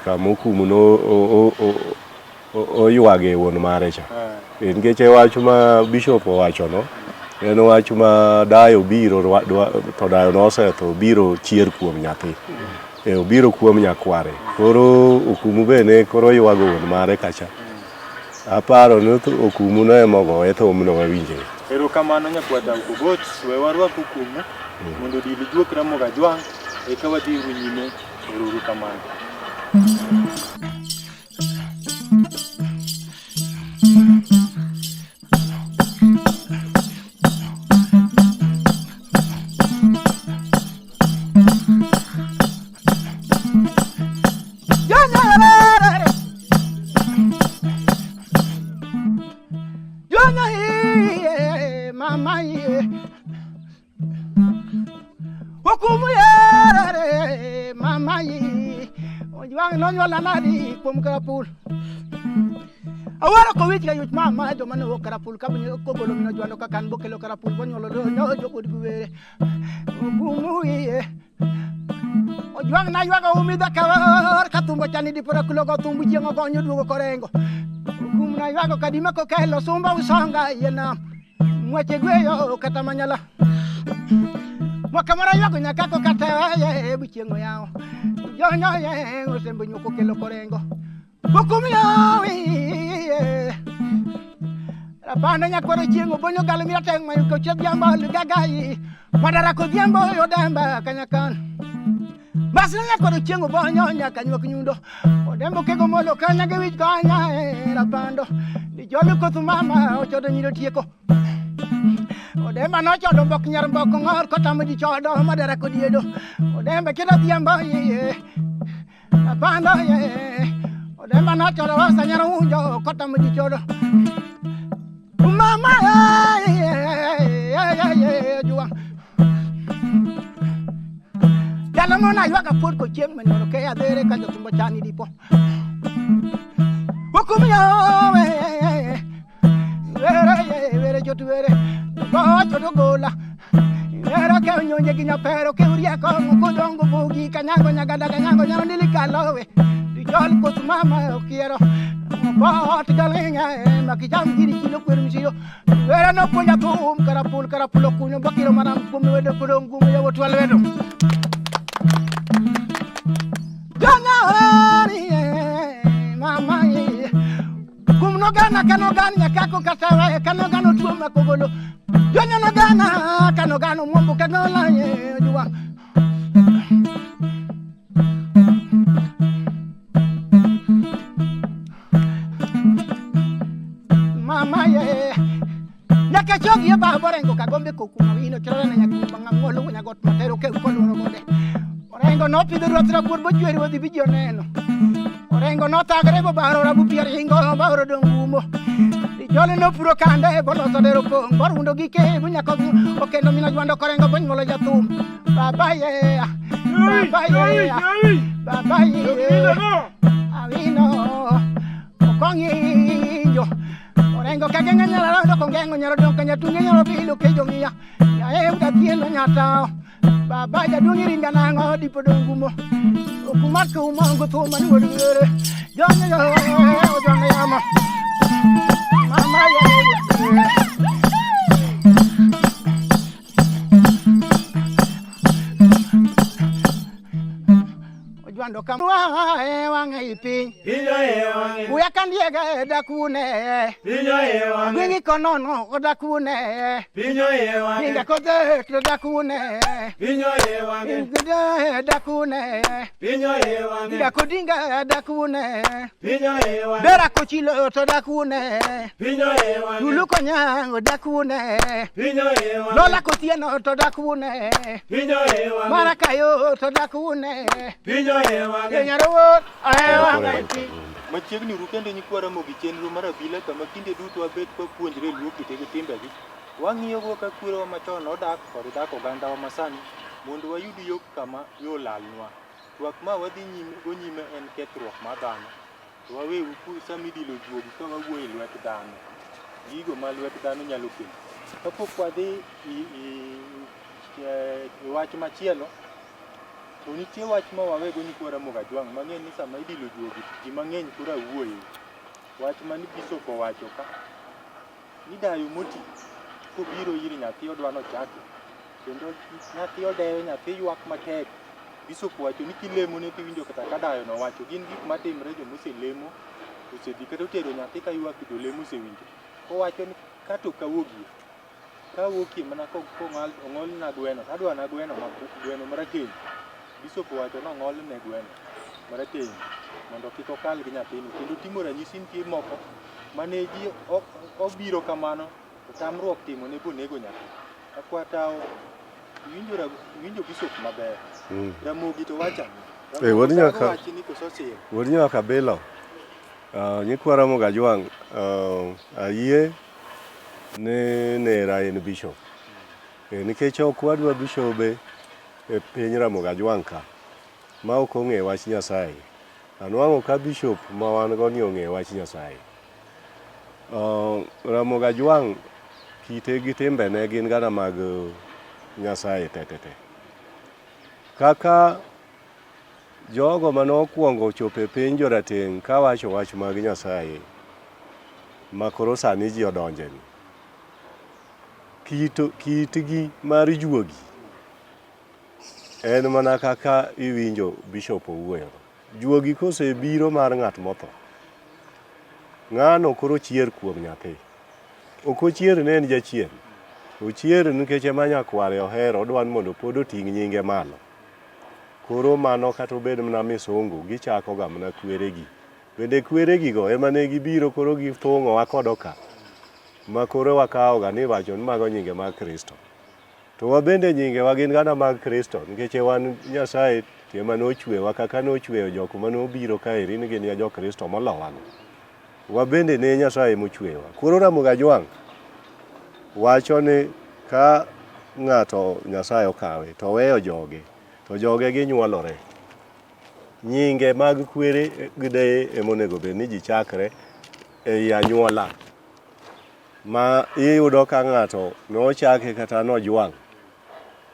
Kama Okumu no oywage wuon mare cha. Nikech wach ma bishop owachono en wach ma dayo biro to dayo nosetho obiro chier kuom nyathi. Obiro kuom nyakware. Koro Okumu be ne koro ywago wuon mare kacha. Aparo ni Okumu no ema ogoye thumno wawinje. Erokamano nyakwar Daud Ogot, we warwak Okumu. Mondo odil juok Ramogi Ajwang' eka wadhi uru nyime. Ero uru kamano. Ojwang' nonyuola nadi kuom karapul. Awuoro kowich ka yuch mama joma ne wuok karapul ka kogolo min ojwando kaka an bokelo karapul bonyuolo nyo jobod gi were. Okumu iye. Ojwang' naywago umidha kawar ka thumbo chani dipora kulogo thumbu chieng' ogonyo duogo korengo. Okum naywago kadima kokelo sumba usonga iye nam. Mwache gweyo kata manyala. Mwaka moro aywago nyakako kata ye buchieng' oyawo. Jonyo ye osembo nyuko kelo korengo. Okum yawi. Rapanda nyakwaro chieng' obonyo galo mirateng' mayuko chieth jambo lugagayi. Madara kodhiambo odemba kanyakan. Basna nyakwaro chieng' obonyo nyaka nywak nyundo. Odembo kego molo kanya gi wich konya e rapando. Dijolo koth mama ochodo nyiro tieko. Odemba nochodo mbok nyar mbok ng'or kotamo ji chodo madara kodiedo. Odemba kida dhiambo ye. Rapando ye. Odemba nochodo rosa nyar unjo kotamo ji chodo. Mama ye ye ye ye juang. Jalo mona ywaga pod kochieng' menyoro ke adhere ka jothumbo chani dipo. Okum yowe were ye were jot were gocho to gola. Were ke nyonje gi nyapero ke urieko kodongo bugi kanyango nyagada kanyango nyalo ndili kalowe. Dijol koth mama okiero. Bot galinga makicham giri chilo kwer msiro. Were no puonja thum karapul karapul okunyo bakiro manam kuom wedo kodong gumo yawuot walwedo. Jonyawari mama ye. Kum nogana kanogana nyakako katawa kanogano tuo makogolo. Jonyo nogana kanogano mwombo kanola ye juwa. Mama ye. Nyaka chogi ye baba orengo kagombe kokuma wino chorana nyakumba ng'ang'olo nyagot matero ke koloro gode. Orengo nopidho ruoth rabuor bochwe ruodhi bi ji oneno. Orengo nothagre bobaro rabu pier hingo baro dong umo. Dijole nopuro kande boloso dero pong' borundo gike bunyako okendo mino jwando korengo bonyuolo jathum. Baba ye, baba ye, baba ye. Awino okong'injo. Orengo kageng'e nyalo doko ngeng'o nyalo dong kanya tunge nyalo bilo kejo ng'iya. Yae udathieno nyatao. Baba jaduong' iringa nang'o dipo dong gumo. Okuma kumo thuma ni wuod were. Jonyo yo ojwang'o yamo. Mama ye. Ojwando kama e wang'e i piny. Kuya kandiega dakune. Gweng'i konono odakune. Pinga kodhe to dakune. Ingide dakune. Dinga kodinga dakune. Bera kochilo to dakune. Lulu konyango dakune. Lola kotieno to dakune. Marakayo to dakune. Nyaruoth e wang'e i piny. Machiegni uru kendo nyikwa Ramogi chenro mar abila kama kinde duto wabet kwapuonjre Luo kite gi timbegi. Wang'iyogo ka kwerewa machon nodak kod dak ogandawa masani mondo wayud yo kama yo lalnwa. Twak ma wadhi nyime go nyime en kethruok mar dhano. To waweuru sama idilo juogi ka wawuoyo e lwet dhano. Gigo ma lwet dhano nyalo kelo. Kapok wadhi e wach machielo, to nitie wach ma wawego nyikwa Ramogi Ajwang' mang'eny ni sama idilo juogi ji mang'eny koro awuoye. Wach mane Bishop owacho ka ni dayo moti kobiro ir nyathi odwa nochake kendo nyathi odeyo nyathi ywak matek. Bishop owacho ni kilemone tiwinjo kata ka dayo nowacho gin gik matimre jomoselemo osedhi kata otero nyathi ka ywak jolemo osewinjo. Owacho ni kata ok awuogie. Kawuokie mana kong'al ong'olna gweno, adwa na gweno ma gweno marateng'. Bishop owacho ni ong'olne gweno marateng' mondo kik okal gi nyathini. Kendo timo ranyisi nitie moko mane ji obiro kamano to tamruok timo ne bonego nyathi. Akwatawo iwinjo iwinjo bishop maber. Ramogi to wacho ang'o? Eh, wuod Ramogi nyaka- wach ni koso sir. Wuod nyaka Bilo. Nyikwa Ramogi Ajwang', ayie ni nera en bishop. Nikech ok wadwa bishobe e piny Ramogi Ajwang' ka ma ok ong'e wach Nyasaye. Anwang'o ka bishop ma wan go ni ong'e wach Nyasaye. Ramogi Ajwang' kite gi timbene gin gana mag Nyasaye te te te. Kaka jogo mane okwongo chopo e piny jorateng' kawacho wach mag Nyasaye ma koro sani ji odonje ni, kitgi mar juogi en mana kaka iwinjo bishop owuoyo. Juogi kosebiro mar ng'at motho, ng'ano koro chier kuom nyathi. Ok ochier ne en jachien, ochier nikech ema nyakware ohero, odwa ni mondo pod oting' nyinge malo. Koro mano kata obed mana misungu, gichako ga mana kweregi. Bende kweregigo ema ne gibiro koro githung'owa kodo ka, ma koro wakawo ga ni iwacho ni mago nyinge mag Kristo. To wabende nyingewa gin gana mag Kristo nikech wan Nyasaye to ema nochwewa kaka nochweyo jok mane obiro kaeri ni gin jo Kristo molowago. Wabende ne Nyasaye mochweyowa. Koro Ramogi Ajwang' wacho ni ka ng'ato Nyasaye okawe to oweyo joge to joge ginyuolore. Nyinge mag kwere gi deye ema onego bed ni ji chakre ei anyuola. Ma iyudo ka ng'ato nochake kata nojwang'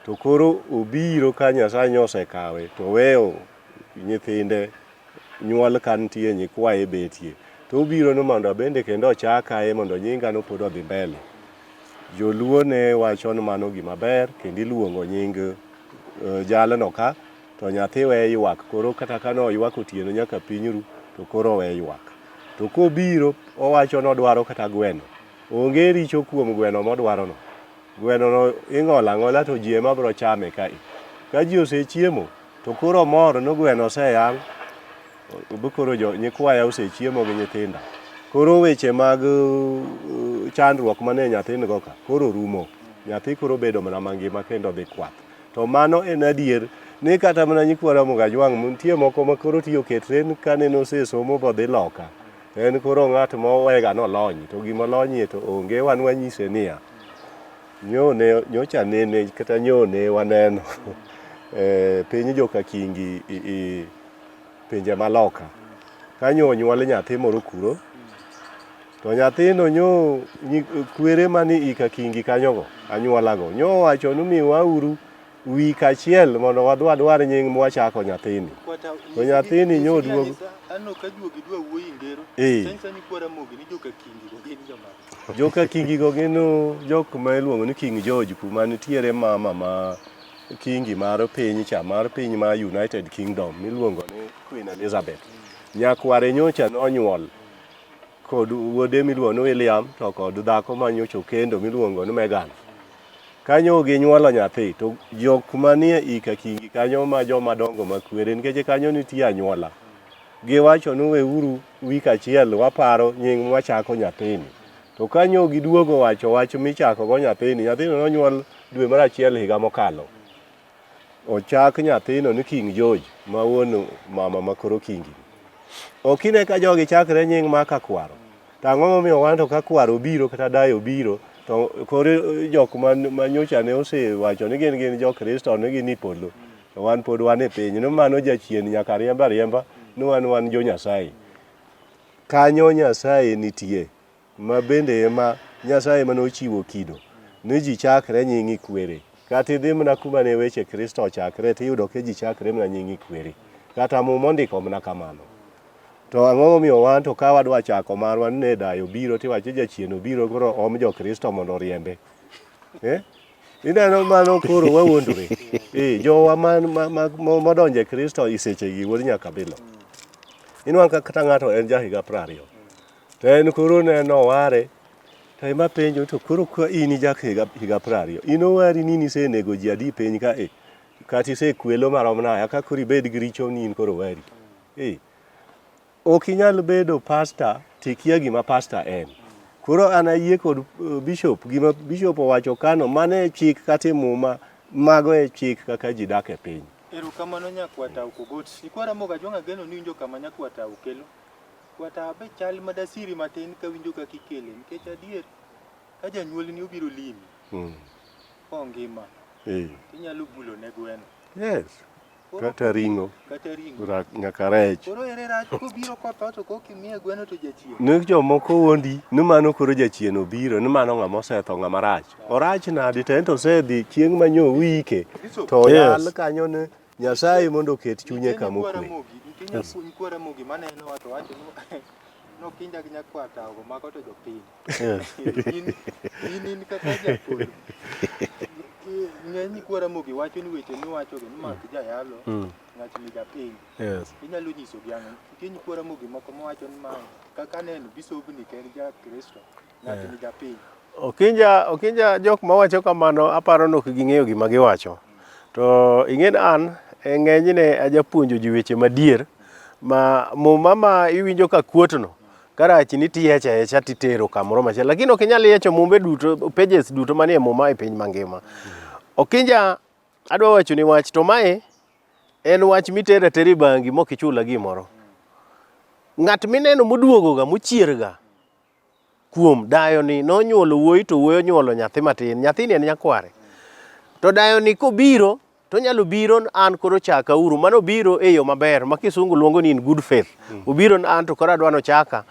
to koro obiro ka Nyasaye nyosekawe to oweyo nyithinde nyuol ka nitie nyikwaye betie to obiro ni mondo abende kendo ochakae mondo nyingano pod odhi mbele. Joluo ne wacho ni mano gima ber kendo iluongo nying jalno ka to nyathi we ywak koro kata ka noywak otieno nyaka piny ru to koro owe ywak. To kobiro owacho nodwaro kata gweno. Onge richo kuom gweno modwarono. Gweno no ing'olo ang'ola to ji ema biro chame kae. Ka ji osechiemo to koro omor ni gweno oseyang' koro jo nyikwaya osechiemo gi nyithinda. Koro weche mag chandruok mane nyathi nigo ka koro rumo. Nyathi koro bedo mana mangima kendo dhi kwath. To mano en adier ni kata mana nyikwa Ramogi Ajwang' nitie moko ma koro tiyo oketre ni kane nosesomo bodhi loka. To en koro ng'at mowega nolony to gima olonyie to onge wan wanyise niya, nyo ne nyocha nene kata nyo ne waneno e piny joka Kingi i pinje maloka ka nyo onyuol nyathi moro kuro to nyathino nyo kwere mani i Kakingi kanyogo anyuolago nyo owacho ni miwauru wik achiel mondo wadhi wadwar nying mwachako nyathini. To nyathini nyo duogo. Aneno ka juogi dwa wuoyi ngero. Sensa ni kwa Ramogi ni joka Kingi go gin jomage? Joka Kingi go gin jok ma iluongo ni King George kuma nitiere mama ma kingi mar piny cha mar piny ma United Kingdom miluongo ni Queen Elizabeth. Nyakware nyocha nonyuol kod wuode miluongo ni William to kod dhako ma nyocha okendo miluongo ni Meghan. Kanyo ginyuolo nyathi to jok manie i Kakingi kanyo ma joma dongo ma kwere nikech kanyo nitie anyuola. Giwacho ni weuru wik achiel waparo nying mwachako nyathini. To kanyo giduogo wacho wach michako go nyathini, nyathino nonyuol dwe mar achiel higa mokalo. Ochak nyathino ni King George ma wuon mama ma koro Kingi. Ok ine ka jogi chakre nying ma Kakwaro. To ang'o momiyo wan to ka kwaro obiro kata dayo obiro to koro jok ma nyocha ne osewacho ni gin gin jo Kristo ni gin e polo to wan pod wan e piny ni mano jachien nyaka riemb ariemba ni wan wan jo Nyasaye. Kanyo Nyasaye nitie ma bende ema Nyasaye ema nochiwo kido ni ji chakre nying kwere. Kata idhi mana kuma ne weche Kristo ochakre tiyudo ka ji chakre mana nying kwere. Kata Muma ondiko mana kamano. To ang'o momiyo wan to ka wadwa chako marwa ni ne dayo obiro tiwacho jachien obiro koro om jo Kristo mondo oriembe. Eh? Ineno mano koro wawuondore. Eh, jowa modonjo e Kristo i sechegi wuod Nyakabilo. Inwang'o ka kata ng'ato en ja higa 20. To en koro ne noware. To ema penjo to koro ka in ijak higa 20, in owari ni nisenego ji adi piny ka e? Kata isekwelo marom nade aka koro ibed gi richo ni in koro owari. Eh. Ok inyal bedo pasta tikia gima pasta en. Koro an ayie kod bishop, gima bishop owacho kano, mano e chik kata e muma, mago e chik kaka ji dak e piny. Erokamano nyakwata Okogot. Nyikwa Ramogi Ajwang' ageno ni winjo kama nyakwata okelo. Kwata be chal madasiri matin kawinjo kaka ikele nikech adier ka janyuolni obiro limi kongima tinyalo bulo ne gweno. Yes. Kata ring'o. Kata ring'o. Nyaka rech. Koro ere rach kobiro kotho to kok imiye gweno to jachien. Ne jomoko wuondi ni mano koro jachien obiro ni mano ng'ama osetho ng'ama rach. Orach nadi to ento osedhi chieng' ma nyo uike to oyal kanyo ne Nyasaye mondo oket chunye kama okwe. Nitie nyikwa Ramogi manenowa to wacho ni nokinja gi nyakwar taogo mago to jopiny. In kaka japolo. Ng'eny nyikwa Ramogi wacho ni weche miwachogi ni mak jayalo ng'at ni japiny. Inyalo nyisogi ang'o? Nitie nyikwa Ramogi moko mawacho ni ma kaka neno bisobni ka en ja Kristo ng'at ni japiny. Okinja jok mawacho kamano aparo ni ok ging'eyo gima giwacho. To ing'e ni an e ng'enyne ajapuonjo ji weche madier ma muma ma iwinjo ka kuotno karachni tiyecho ayecha titero kamoro machielo lakini ok inyal yecho mumbe duto pages duto manie muma e piny mangima. Okinja adwa wachoni wach to mae en wach mitero atera e bangi mok ichula gimoro. Ng'at mineno moduogoga mochierga kuom dayoni nonyuolo wuoyi to wuoyi onyuolo nyathi matin, nyathini en nyakware. To dayoni kobiro to onyalo biro an koro chaka uru, mano obiro e yo maber ma kisungu luongo ni in good faith. Obiro ni an to koro adwa nochaka.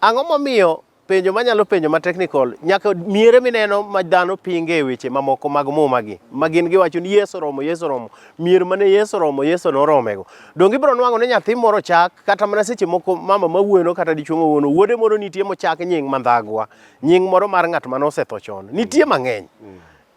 Ang'o momiyo penjo manyalo penjo ma technical nyaka miere mineno ma dhano pinge e weche mamoko mag muma gi ma gin giwacho ni Yesu oromo, Yesu oromo. Mier mane Yesu oromo, Yesu noromego. Donge ibiro nwang'o ni nyathi moro chak kata mana seche moko mama mawuoyono kata dichuo mawuoyono wuode moro nitie mochak nying mandhagwa, nying moro mar ng'at mane osetho chon. Nitie mang'eny.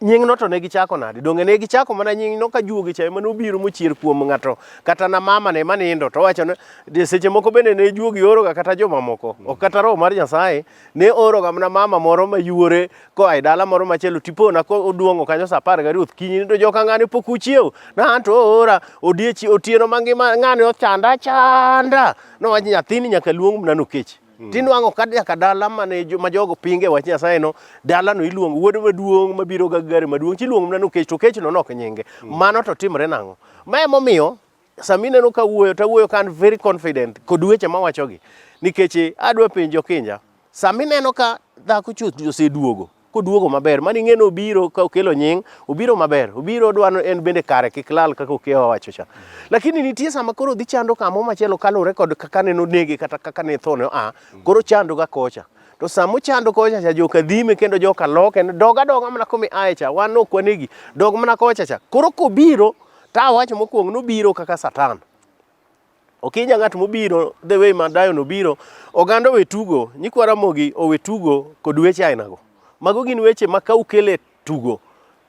Nyingno to ne gichako nade? Donge ne gichako mana nyingno ka juogi cha ema nobiro mochier kuom ng'ato kata na mama ne manindo to wacho ni seche moko bende ne juogi oroga kata jomamoko ok kata roho mar Nyasaye ne oroga mana mama moro ma yuore koa e dala moro machielo tipona ko oduong'o kanyo sa 12 okinyi to joka ng'ani pok uchiew na anto oora odiechi otieno mangima ng'ani ochanda chanda nowach nyathini nyaka luong mana nokech tinwang'o ka nyaka dala mane ma jogo pinge wach Nyasaye no dalano iluongo wuode maduong' mabiro ga gari maduong' tiluongo mana nokech to kech no nok nyinge mano to timre nang'o ma emomiyo sama ineno ka wuoyo to awuoyo ka an very confident kod weche mawachogi nikech adwa penjo Kinja sama ineno ka dhako chuth oseduogo koduogo maber mano ing'e ni obiro ka okelo nying obiro maber obiro odwa en bende kare kik lal kaka Okewa wacho cha lakini nitie sama koro dhi chando kamo machielo kaluwore kod kaka ne nonege kata kaka ne thone oa koro chando ga kocha to sama ochando kocha cha joka dhime kendo joka loke dog adoga mana kumi aye cha wan ok wanegi dog mana kocha cha koro kobiro to awacho mokwongo nobiro kaka satan Okinja ng'at mobiro the way ma Dayo nobiro, oganda owe tugo, nyikwa Ramogi owe tugo kod weche ainago. Mago gin weche ma ka ukele tugo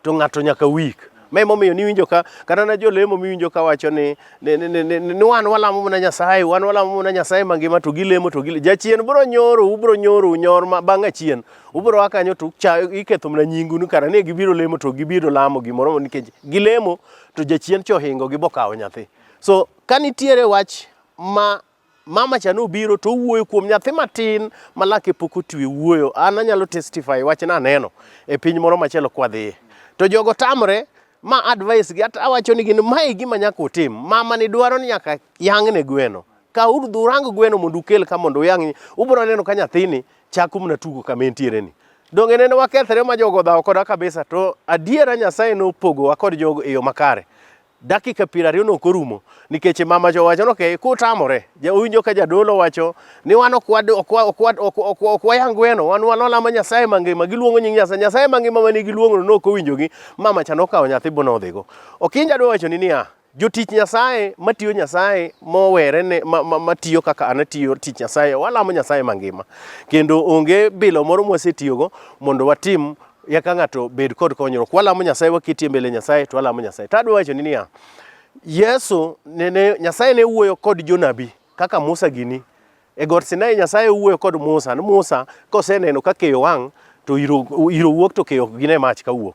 to ng'ato nyaka weak. Ma emomiyo niwinjo ka kata na jolemo miwinjo ka wacho ni ni, ni, ni, ni, ni wan walamo mana Nyasaye, wan walamo mana Nyasaye mangima to gilemo to gilemo. Jachien biro nyoro, ubiro nyoro nyor ma bang' achien. Ubiro a kanyo to iketho mana nyingu ni kara ne gibiro lemo to gibiro lamo gimoro nikech gilemo to jachien cha ohingo gi bokawo nyathi. So ka nitiere wach ma mama cha nobiro to owuoyo kuom nyathi matin ma lake pok otwi wuoyo, an anyalo testify wachna aneno e piny moro machielo kwadhiye. To jogo tamre ma advice gi awacho ni gin mae gima nyaka utim. Mama ni dwaro ni nyaka yang'ne gweno. Ka urang gweno mondo ukel ka mondo uyang', ubiro neno ka nyathini chako mana tugo kama entiere ni. Donge nene wakethre ma jogo odhawo koda kabisa to adiera Nyasaye nopogowa kod jogo e yo makare. Dakika 20 no ok orumo nikech mama cha owacho ni okay, kutamore owinjo ka jadolo wacho ni wan ok wayang gweno wan walama Nyasaye mangima giluongo nying Nyasaye Nyasaye mangima mane giluongo no ok owinjogi mama cha nokawo nyathi bonodhigo. Okinja adwa wacho ni niya jotich Nyasaye matiyo Nyasaye mowere ne matiyo kaka an atiyo tich Nyasaye walamo Nyasaye mangima kendo onge bilo moro mwasetiyogo mondo watim yaka ng'ato bed kod konyruok. Walamo Nyasaye, waketie mbele Nyasaye to walamo Nyasaye. To adwa wacho ni niya, Yesu nene Nyasaye ne wuoyo kod jonabi kaka Musa gini. E got Sinai Nyasaye wuoyo kod Musa, ni Musa koseneno ka keyo wang' to iro, iro wuok to keyo ok gine mach kawuok.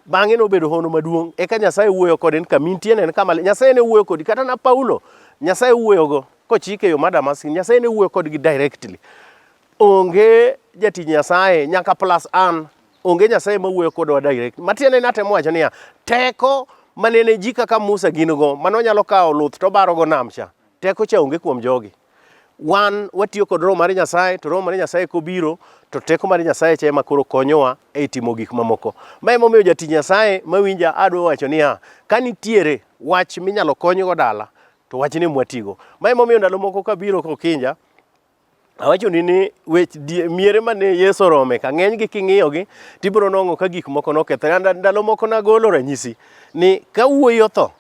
Bang'e nobedo hono maduong'. Eka Nyasaye wuoyo kode ni kama intie en kama Nyasaye ne wuoyo kodi kata na Paulo Nyasaye wuoyogo kochike e yo ma Damaski Nyasaye ne wuoyo kodgi directly. Onge jatich Nyasaye nyaka plus an onge Nyasaye ma wuoyo kodwa direct. Matiende ni atemo wacho niya, teko manene ji kaka Musa gin go mano nyalo kawo luth to barogo nam cha. Teko cha onge kuom jogi. Wan watiyo kod Roho mar Nyasaye to Roho mar Nyasaye kobiro to teko mar Nyasaye cha ema koro konyowa e timo gik mamoko. Ma emomiyo jatich Nyasaye mawinja adwa wacho niya, ka nitiere wach minyalo konygo dala to wachni mwatigo. Ma emomiyo ndalo moko kabiro kokinja awachoni ni wech miere mane Yesu orome ka ng'enygi king'iyogi tibiro nwang'o ka gik moko nokethore. Ndalo moko nagolo ranyisi ni ka wuoyi otho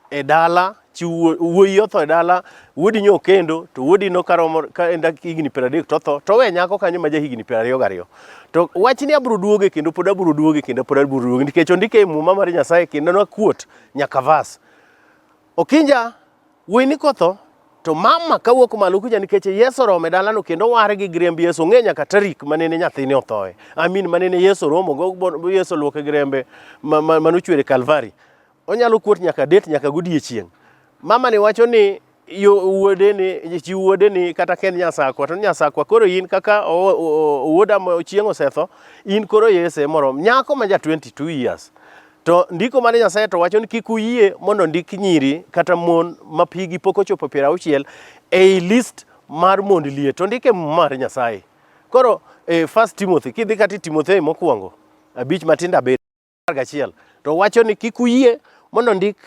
e dala chi wuoyi otho e dala wuodi nyo okendo to wuodi no karomo ka en higni 30 to otho to we nyako kanyo ma ja higni 22. To wachni abiro duoge kendo pod abiro duoge kendo pod abiro duoge nikech ondike e muma mar Nyasaye kendo nakuot nyaka vas. Okinja wuoyi ni kotho to mama kawuok malo kucha nikech Yesu oromo e dalano kendo oware gi remb Yesu ong'e nyaka tarik manene nyathini othoe. I mean manene Yesu romo go Yesu luoke gi rembe manochwer e Kalvari. Onyalo kuot nyaka det nyaka godiechieng'. Mama ni wacho ni yo wuode ni chi wuode ni kata ken nyasakwa to nyasakwa koro in kaka wuoda chieng' osetho in koro Yesu emorom nyako ma ja 22 years to ndiko mar Nyasaye to wacho ni kik uyie mondo ndik nyiri kata mon ma hikgi pok ochopo 60 ei list mar mond liet to ndike mar Nyasaye koro First Timothy kidhi kata Timotheo mokwongo 5 matindo 7 11 to wacho ni kik uyie mondo ndik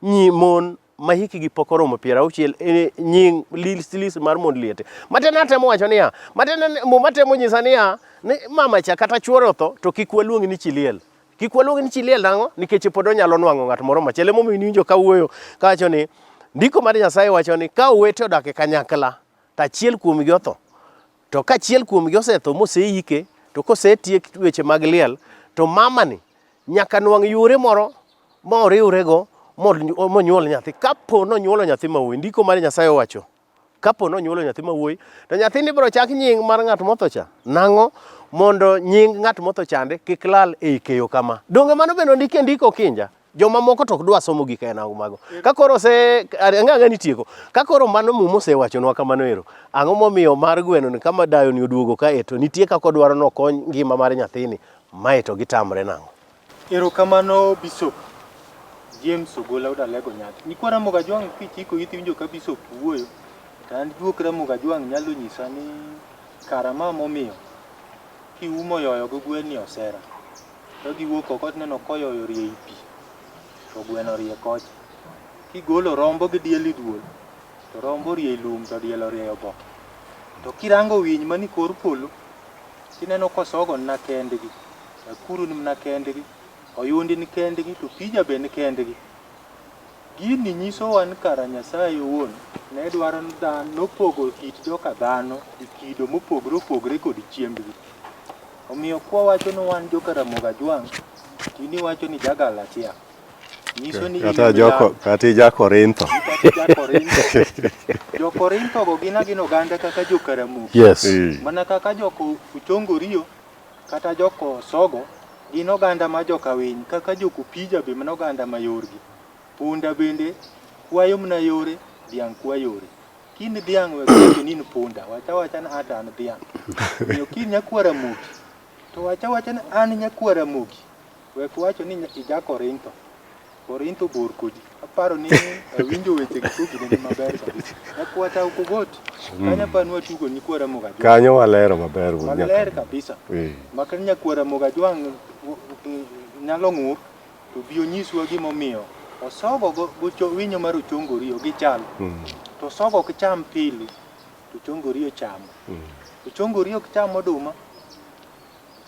nyi mon ma hikgi pok oromo 60 e nying list mar mond liete. Matiende atemo wacho niya, matiende muma temo nyisa niya, ni mama cha kata chuore otho to kik waluong ni chi liel. Kik waluong ni chi liel nang'o? Nikech pod onyalo nwang'o ng'at moro machielo. Emomiyo iwinjo kawuoyo kawacho ni ndiko mar Nyasaye wacho ni ka owete odak e kanyakla to achiel kuomgi otho To ka achiel kuomgi osetho moseike, to kosetiek weche mag liel, to mamani nyaka nwang' yore moro ma oriwrego monyuol nyathi. Kapo nonyuolo nyathi ma wuoyi, ndiko mar Nyasaye owacho, kapo nonyuolo nyathi ma wuoyi, to nyathini ibiro chak nying mar ng'at motho cha. Nang'o? Mondo nying ng'at motho chande kik lal ei keyo kama. Donge mano bende ondiki e ndiko Kinja? Jomamoko to ok dwa somo gik aina mago. Ka koro ose ang'e ang'e ni tieko. Ka koro mano muma osewachonwa kamano ero, ang'o momiyo mar gweno ni kama dayo ni oduogo kae to nitie kaka odwaro ni okony ngima mar nyathini, mae to gitamre nang'o? Erokamano Bishop James Ogola wuod Alego Nyathi. Nyikwa Ramogi Ajwang' kichiko iti iwinjo ka Bishop wuoyo, to an juok Ramogi Ajwang' nyalo nyisa ni kara ma momiyo kiumo yoyo gi gwen ni osera. Ka giwuok oko to ineno koyoyo orie i pi, to gweno orie kocha. Kigolo rombo gi diel e duol, to rombo orie e lum to diel orie e oboke. To kirango winy mani kor polo, tineno kosogo nina kendgi, akuru ni mana kendgi, oyundi ni kendgi, to opija be ni kendgi. Gini nyisowa ni kara Nyasaye owuon ne dwaro ni dhano, nopogo kit joka dhano e kido mopogore opogore kod chiembgi. Omiyo kwawacho ni wan joka Ramogi Ajwang', to in iwacho ni ja Galatia. Nyiso ni in Kata joko, kata ja Korintho. Kata ja Korintho. Jo Korintho go gin agin oganda kaka joka Ramogi. Yes. Mana kaka joko Uchongorio kata joko Sogo gin oganda ma joka Winy kaka joko Pija be mana oganda ma yorgi. Punda bende kwayo mana yore, dhiang' kwa yore. Kin dhiang' wek wacho ni in punda, wach awacha ni ata an dhiang'. Omiyo kin nyakwa Ramogi, to wach awacha ni an nyakwa Ramogi, wek wacho ni ija Korintho. Korintho bor kodi. Aparo ni awinjo wechegi koginene maber kabisa. Nyakwa Tau Kogot, kanyo aparo ni watugo nyikwa Ramogi Ajwang'. Kanyo walero maber wuod Maler Nyakalondo. kabisa. Maka nyakwa Ramogi Ajwang' nyalo ng'ur to bi onyiswa gimomiyo osogo go winyo mar ochongorio gichal. To osogo ok cham pili, to ochongorio chamo. Ochongorio ok cham oduma.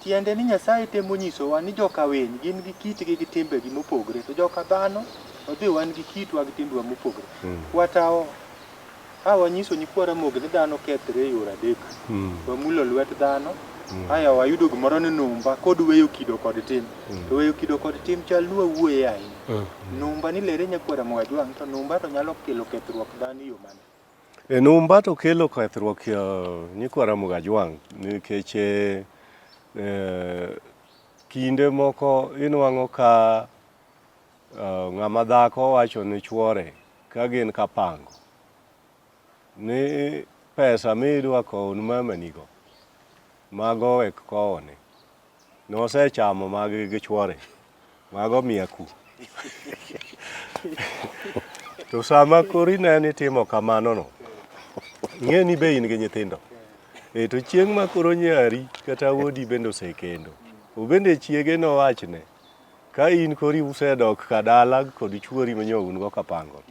Tiende ni Nyasaye temo nyisowa ni joka winy gin gi kitgi gi timbegi mopogre, to joka dhano wadhi wan gi kitwa gi timbewa mopogre. Watawo a wanyiso nyikwa Ramogi ni dhano kethre e yore adek. Wamulo lwet dhano, aya wayudo gimoro ni numba kod weyo kido kod tim. To weyo kido kod tim chal ni wawuoye ahinya. Numba ni lere nyakwa Ramogi Ajwang' to numba to nyalo kelo kethruok dhano e yo mane? E numba to kelo kethruok nyikwa Ramogi Ajwang' nikech Kinde moko inwang'o ka ng'ama dhako wacho ne chuore ka gin kapango ni pesa midwa kowo ne mamanigo mago wek kowone. Nosechamo mag gi chuore mago miya ku. To sama koro ineno itimo kamano no, ing'e ni be in gi nyithindo. E to chieng' ma koro nyari kata wuodi bende osekendo, obende chiege nowachne ka in koro usedok ka dala kod chuori ma nyo un go kapango.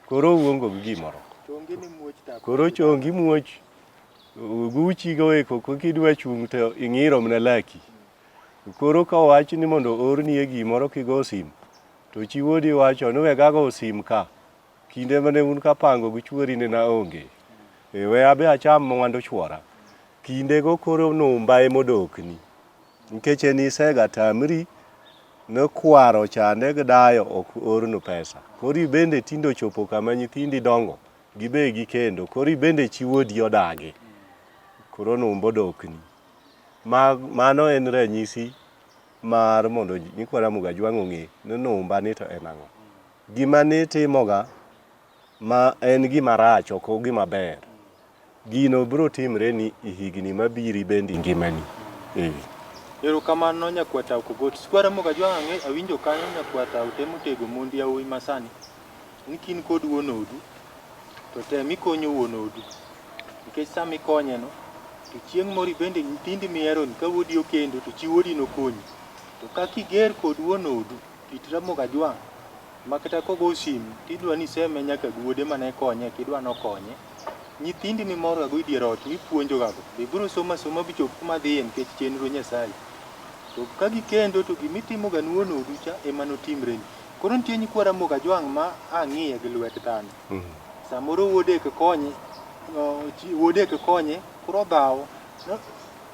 Koro uongo gi gimoro. Koro chongi muoch guchi go eko kidwa chung' to ing'iro mana laki. Koro ka owach ni mondo oornie gimoro kigo sim, to chi wuodi wacho ni weg ago sim ka. Kinde mane un kapango gi chuori ne naonge. E, we abe acham mwandu chuora. Kindego koro numba emodokni. Nikech en isega tamri ne kwaro chande gi dayo ok ornu pesa. Koro ibende tinde ochopo kama nyithindi dongo, gibe gikendo, koro ibende chi wuodi odagi. Koro numba odokni. Ma, mano en ranyisi mar mondo nyikwa Ramogi Ajwang' ong'e ni numba ni to en ang'o. Gima nitimoga ma en gima rach ok ogima ber. Gino biro timre ni e higni mabiro bende ngimani. Eh. Erokamano nyakwar Tau Kogot. Sikwa Ramogi Ajwang' ang'e awinjo kanyo nyakwar Tau temo tego mond yawuoyi masani ni kin kod wuon odu to tem ikonyo wuon odu nikech sama ikonye no to chieng' moro ibende nyithindi miheroni ka wuodi okendo to chi wuodi nokonyi. To kaka iger kod wuon odu kit Ramogi Ajwang' ma kata kogo simu tidwa ni iseme nyaka gi wuode mane konye kidwa nokonye. Nyithindi mimorgago e dier ot mipuonjogago be biro somo asoma bichop kuma dhiye nikech chenro Nyasaye. To ka gikendo to gimitimoga ne wuon odu cha ema notimreni. Koro nitie nyikwa Ramogi Ajwang' ma ang'iye gi lwet dhano. Samoro wuode ok konye, wuode ok konye, koro odhawo.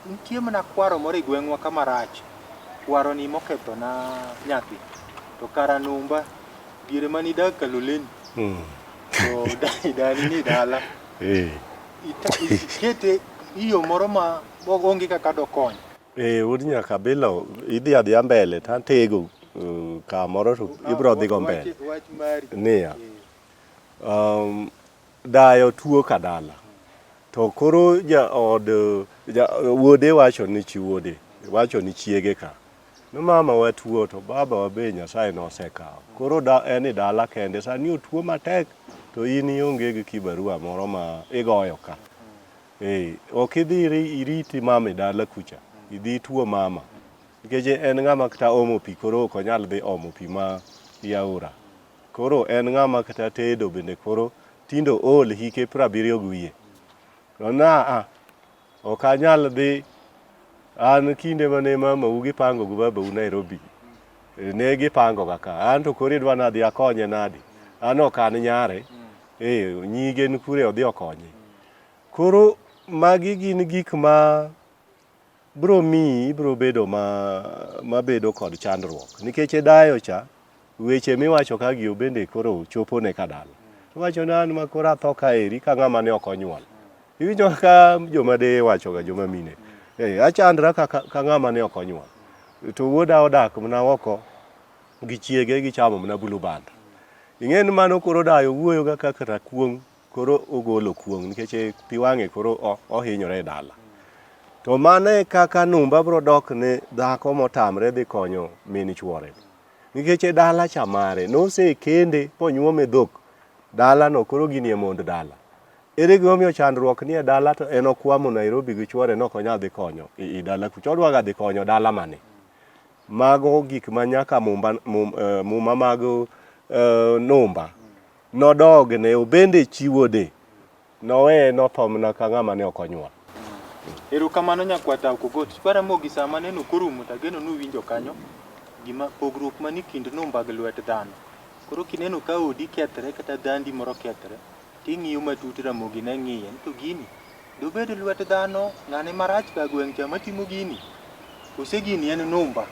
Nitie mana kwaro moro e gweng'wa ka marach. Kwaro ni mokethona nyathi. To kara numba, diere mane idak Kaloleni, to dani ni dala. Ikete iyo moro ma onge kaka dokony. Eh, wuod Nyakabila idhi adhiya mbele to atego kamoro to ibiro dhigo mbele. Wach mari. Niya. Dayo tuo ka dala. To koro jaod ja, wuode wacho ni chi wuode wacho ni chiege ka. Ni mama wa tuo to baba wa be Nyasaye nosekawo. Koro da, en e dala kende sani otuo matek to in ionge gi kibarua moro ma igoyo ka. Eh, ok idhi iriti mama e dala kucha. Idhi ituo mama. Nikech en ng'ama kata omo pi koro ok onyal dhi omo pi ma i aora. Koro en ng'ama kata tedo bende koro tinde ool hike 70 gi wiye. To na a, ok anyal dhi an kinde mane mamau gipango gi babau Nairobi, ne gipango ga ka. An to koro idwa nadhi akonye nadi? An ok an nyare. Eh, nyige ni kure odhi okonye. Koro magi gin gik ma biro miyi ibiro bedo ma mabedo kod chandruok nikech e dayo cha weche miwacho ka gi bende koro chopo ne ka dala. Iwacho ni an ma koro atho kaeri ka ng'ama ne ok onyuol. Iwinjo ka joma deye wacho ga joma mine. Eh, achandra ka, ka ng'ama ne ok onyuol. To wuoda odak mana oko gi chiege gichamo mana blue band. Ing'e ni mano koro dayo wuoyo ga kaka rakuong' koro ogolo kuong' nikech pi wang'e koro ohinyore e dala. To mano e kaka numba biro dok ne dhako motamre dhi konyo min chuore. Nikech e dala cha mare nosekende monyuome dhok, dalano koro gini e mond dala. Ere gimomiyo chandruok ni e dala to en okwamo Nairobi gi chuore nok onyal dhi konyo i dala kucha. Odwa ga dhi konyo dala mane? Mago gik ma nyaka mumba, mum, muma mag numba nodogne obende chiwode noweye notho mana ka ng'ama ne ok onyuol. Erokamano nyakwar Tau Kogot. Sikwa Ramogi sama neno korumo to ageno ni uwinjo kanyo gima pogruok mani kind numba gi lwet dhano. Koro kineno ka odi kethre kata dhandi moro kethre, ting'iyo matut Ramogi ne ng'iye ni to gini dobed lwet dhano ng'ane marach ka gweng' cha matimo gini kose gini en numba.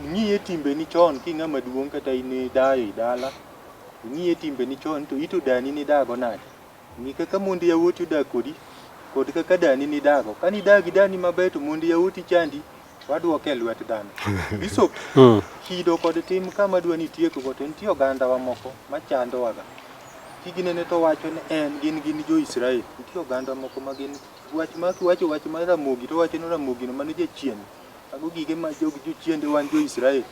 Ng'iye timbeni chon king'ama duong' kata in dayo e dala, ing'iye timbeni chon to ito dani nidago nade. Ng'i kaka mond yawuoti odak kodi. kod kaka dani nidago. Ka nidagi dani maber to mond yawuoti chandi, waduoke e lwet dhano. Bishop, kido kod tim kama dwa ni tieko to nitie ogandawa moko machandowaga. Kiginene to wacho ni en gin gin jo-Israel. Nitie oganda moko ma gin wach ma kiwacho wach mar Ramogi to wacho ni Ramogi no mano jachien. Mago gige ma jog jochiende wan jo-Israel.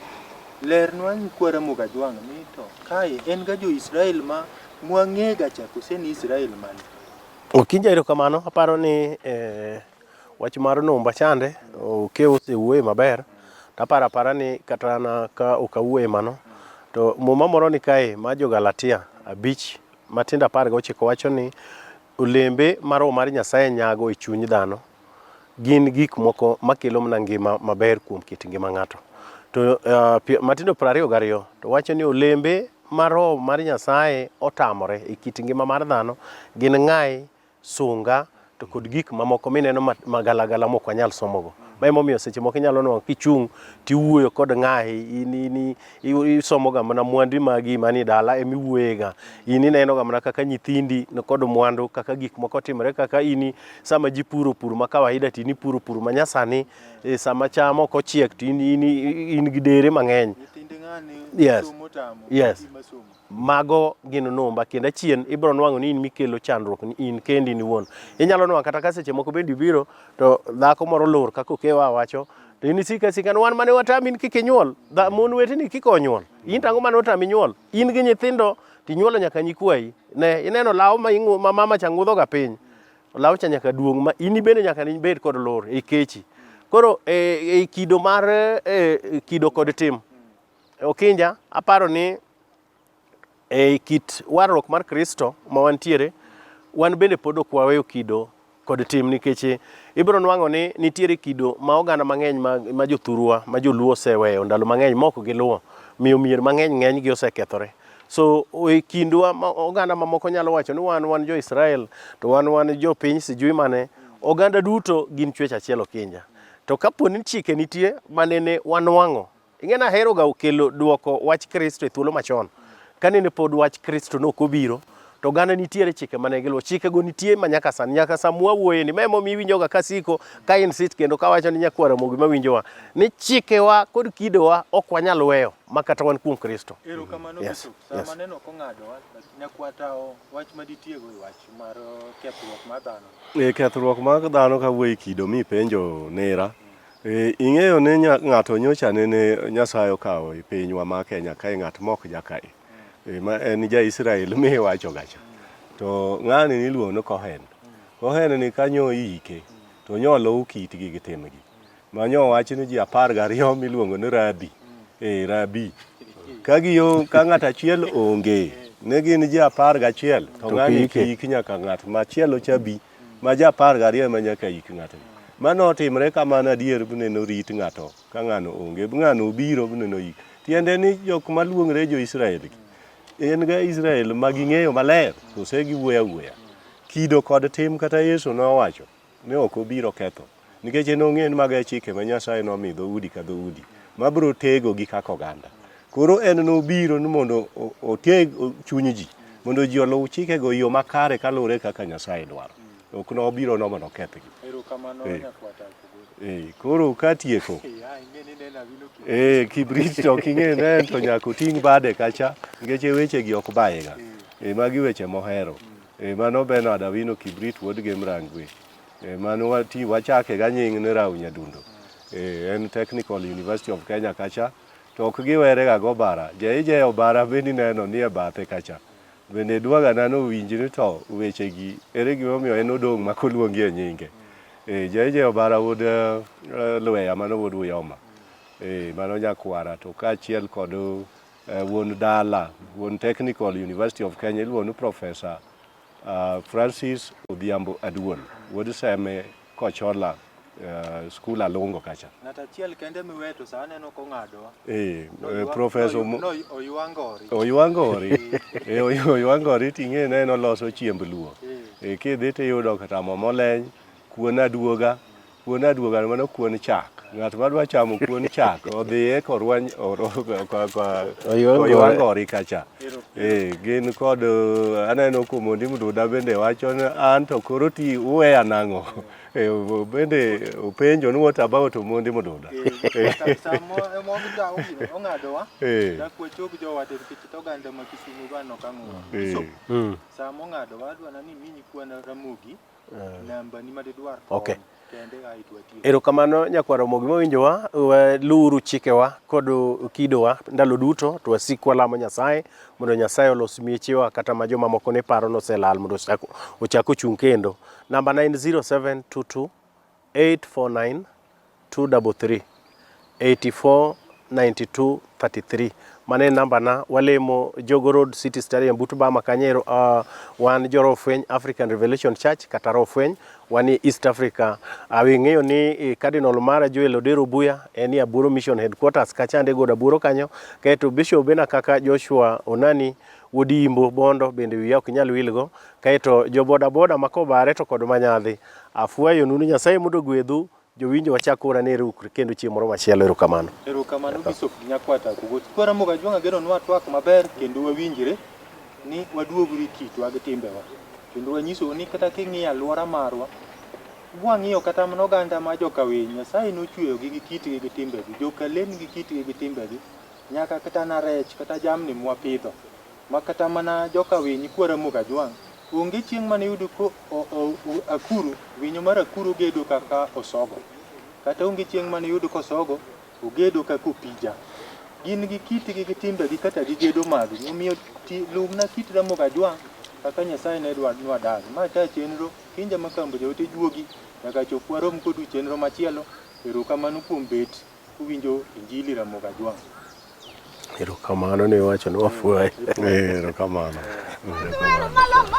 Lernwa nyikwa Ramogi Ajwang' ni to kae en ga jo-Israel ma mwang'ega cha kose ni Israel mane? Okinja erokamano, aparo ni eh, wach mar Numba chande Okew osewuoye maber to aparo apara ni kata na ka ok awuoye mano to muma moro ni kae ma jo-Galatia abich matindo 19 wacho ni olembe ma roho mar Nyasaye nyago e chuny dhano gin gik moko makelo mana ngima maber kuom kit ngima ng'ato. To matindo 22 to wacho ni olembe ma roho mar Nyasaye otamore e kit ngima mar dhano gin ng'ayi, sunga to kod gik mamoko mineno magalagala mok wanyal somogo. Ma emomiyo seche moko inyalo nwang'o kichung' tiwuoyo kod ng'ayi in, in, isomoga mana mwandu magi manie dala ema iwuoyega. In inenoga mana kaka nyithindi kod mwandu kaka gik moko timore kaka in sama ji puro pur ma kawaida to in ipuro pur ma nyasani e, sama cham ok ochiek to in, in, in gi dere mang'eny. Nyithind ng'ani Yes. somo tamo, Yes. gima somo. Mago gin numba kendo achien ibiro nwang'o ni in mikelo chandruok ni in kendi in iwuon. Inyalo nwang'o kata ka seche moko bende ibiro to dhako moro lor kaka Okewa wacho to in isiko asika ni wan mane watami in kik inyuol, mon weteni kik onyuol. In to ang'o mane otami nyuol? In gi nyithindo to inyuolo nyaka nyikwayi. Ne ineno law ma, ma mama cha ng'udho ga piny. Law cha nyaka duong' ma in bende nyaka ibed kod lor e kechi. Koro e, e kido mar e, kido kod tim Okinja, aparo ni e kit warruok mar Kristo ma wantiere, wan bende pod ok waweyo kido kod tim nikech ibiro nwang'o ni nitiere kido ma oganda mang'eny ma, ma jothurwa ma joluo oseweyo ndalo mang'eny ma ok giluwo, miyo mier mang'eny ng'enygi osekethore. So e kindwa ma oganda mamoko nyalo wacho ni wan wan jo Israel to wan wan jopiny sijui mane, oganda duto gin chwech achiel Okinja. To kapo ni chike nitie manene wanwang'o Ing'e ni ahero ga kelo duoko wach Kristo e thuolo machon. Kanene pod wach Kristo ne ok obiro, to oganda nitiere chike mane giluwo. Chikego nitie ma nyaka sani, nyaka sa mwawuoye ni. Ma emomiyo iwinjoga kasiko ka insist kendo kawacho ni nyakwar Ramogi mawinjowa ni chikewa kod kidowa ok wanyal weyo ma kata wan kuom Kristo. Erokamano Yes, Bishop. Sama yes. neno kong'adowa, nyakwatawo wach ma ditiego e wach mar kethruok mar dhano. E kethruok mar dhano kawuoyo e kido mipenjo nera, E, ing'eyo ni ng'ato nyocha nene Nyasaye okawo e pinywa ma Kenya kae ng'at mok jakae. E, ma en ja Israel miwacho gacha. To ng'ani niluongo ni Cohen. Cohen ni kanyo ike to nyo luw kitgi gi timgi. Ma nyo wach ni ji 12 miluongo ni rabi. E, rabi. Ka giyo ka ng'at achiel onge, ne gin ji 11 to ng'ani kik nyaka ng'at machielo cha bi. Ma ji 12 ema nyaka ik ng'atni. Mano otimre kamano adier neno rit ng'ato ka ng'ano onge, ng'ano obiro neno ik. Tiende ni jok maluongre jo Israel gi, en ga Israel ma ging'eyo maler, kose giwuoyo awuoya. Kido kod tim kata Yesu nowacho ni ok obiro ketho. Nikech en ong'e ni mago e chike ma Nyasaye nomi dhoudi ka dhoudi ma biro tegogi kaka oganda. Koro en nobiro ni mondo oteg chuny ji mondo ji oluw chikego e yo makare kaluwore kaka Nyasaye dwaro. Ok nobiro no mondo okethgi. Erokamano Eh. nyakwata Kogolo. Eh, koro katieko Eh, ah, ing'e ni neno awino kibrit. Eh, kibrit to ok ing'e ne en to nyaka oting' bade kacha nikech weche gi ok bayega. Eh, magi weche mohero. Eh, mano Bernard Awino Kibrit wuod Gem Rangwe. Eh, mano wati wachake ga nying ni Rau Nyadundo. Eh, en Technical University of Kenya kacha to ok giwere ga go bara. JJ Obara bende ineno ni e bathe kacha. Bende dwaga na nowinj ni to weche gi ere gimomiyo en odong' mak oluongi e nyinge. Eh, JJ Obara wuod Lweya mano wuod Uyoma. Eh, mano nyakwara to kaachiel kod wuon dala, wuon Technical University of Kenya iluongo ni Professor Francis Odhiambo Aduol, wuod Seme Kochola, skul Alungo kacha. Ng'at achiel kende miweto sa aneno kong'adowa. Eh, Professor No, oywangori. Oywangori. Eh, oywangori ting'e ne en oloso chiemb Luo. Eh, kidhi tiyudo kata mo moleny, kuon aduoga, Kuon aduoga mano kuon chak. Ng'at madwa chamo kuon chak odhiye koywa ngori kacha. Gin kod aneno kumondi Mduda bende wacho ni an to koro ti uweya nang'o. Bende openjo ni what about Omondi Mduda. Sama ong'adowa, dak wachop jowate nikech oganda ma Kisumu bano kang'o. Sama ong'adowa adwa ni minyi kwan Ramogi namba ni madidwar Okay. kende ae to watiek. Erokamano nyakwar Ramogi mawinjowa, waluwuru chikewa kod kidowa ndalo duto to wasik walamo Nyasaye mondo Nyasaye olos miechewa kata ma joma moko ne paro noselal mondo ochak ochung' kendo. Namba na en 0722 849 233 84 92 33. Mano en namba na. Walemo Jogo Road City Stadium but Bama kanyo wan jo Fweny African Revelation Church kata Roho Fweny wan e East Africa. Awe ng'eyo ni Cardinal mara Joel Odero Buya en e Aburo Mission Headquarters kachande god Aburo kanyo. Kaeto Bishop bena kaka Joshua Onani wuod Imbo Bondo bende wiya ok nyal wilgo. Kaeto jo boda boda ma Kobare to kod Manyadhi. Afwayo nunu Nyasaye mondo ogwedhu. Jowinjo wachak ora ne ero kendo chieng' moro machielo. Erokamano. Erokamano Bishop Nyakwata Kogot. Kwa Ramogi Ajwang' ageno ni watwak maber kendo wawinjre ni waduogre kitwa gi timbewa. Kendo wanyisou ni kata king'iyo alwora marwa, wang'iyo kata mana oganda ma jokawiny, Nyasaye nochweyogi gi kitgi gi timbegi. Jokalen gi kitgi gi timbegi, nyaka kata na rech kata jamni mwapidho. Ma kata mana jokawiny kwa Ramogi Ajwang', onge chieng' mane iyudo ko akuru, winyo mar akuru gedo kaka osogo. Kata onge chieng' mane iyudo kosogo ogedo kaka opija. Gin gi kitgi gi timbegi kata gi gedo maggi. Omiyo lumna kit Ramogi Ajwang' kaka Nyasaye ne dwa ni wadag. Ma ta chenro Kinja Makambo jaote juogi nyaka chop warom kodu chenro machielo. Erokamano kuom bet uwinjo Injili Ramogi Ajwang'. Erokamano ne iwacho ni wafwaye. Erokamano. Erokamano.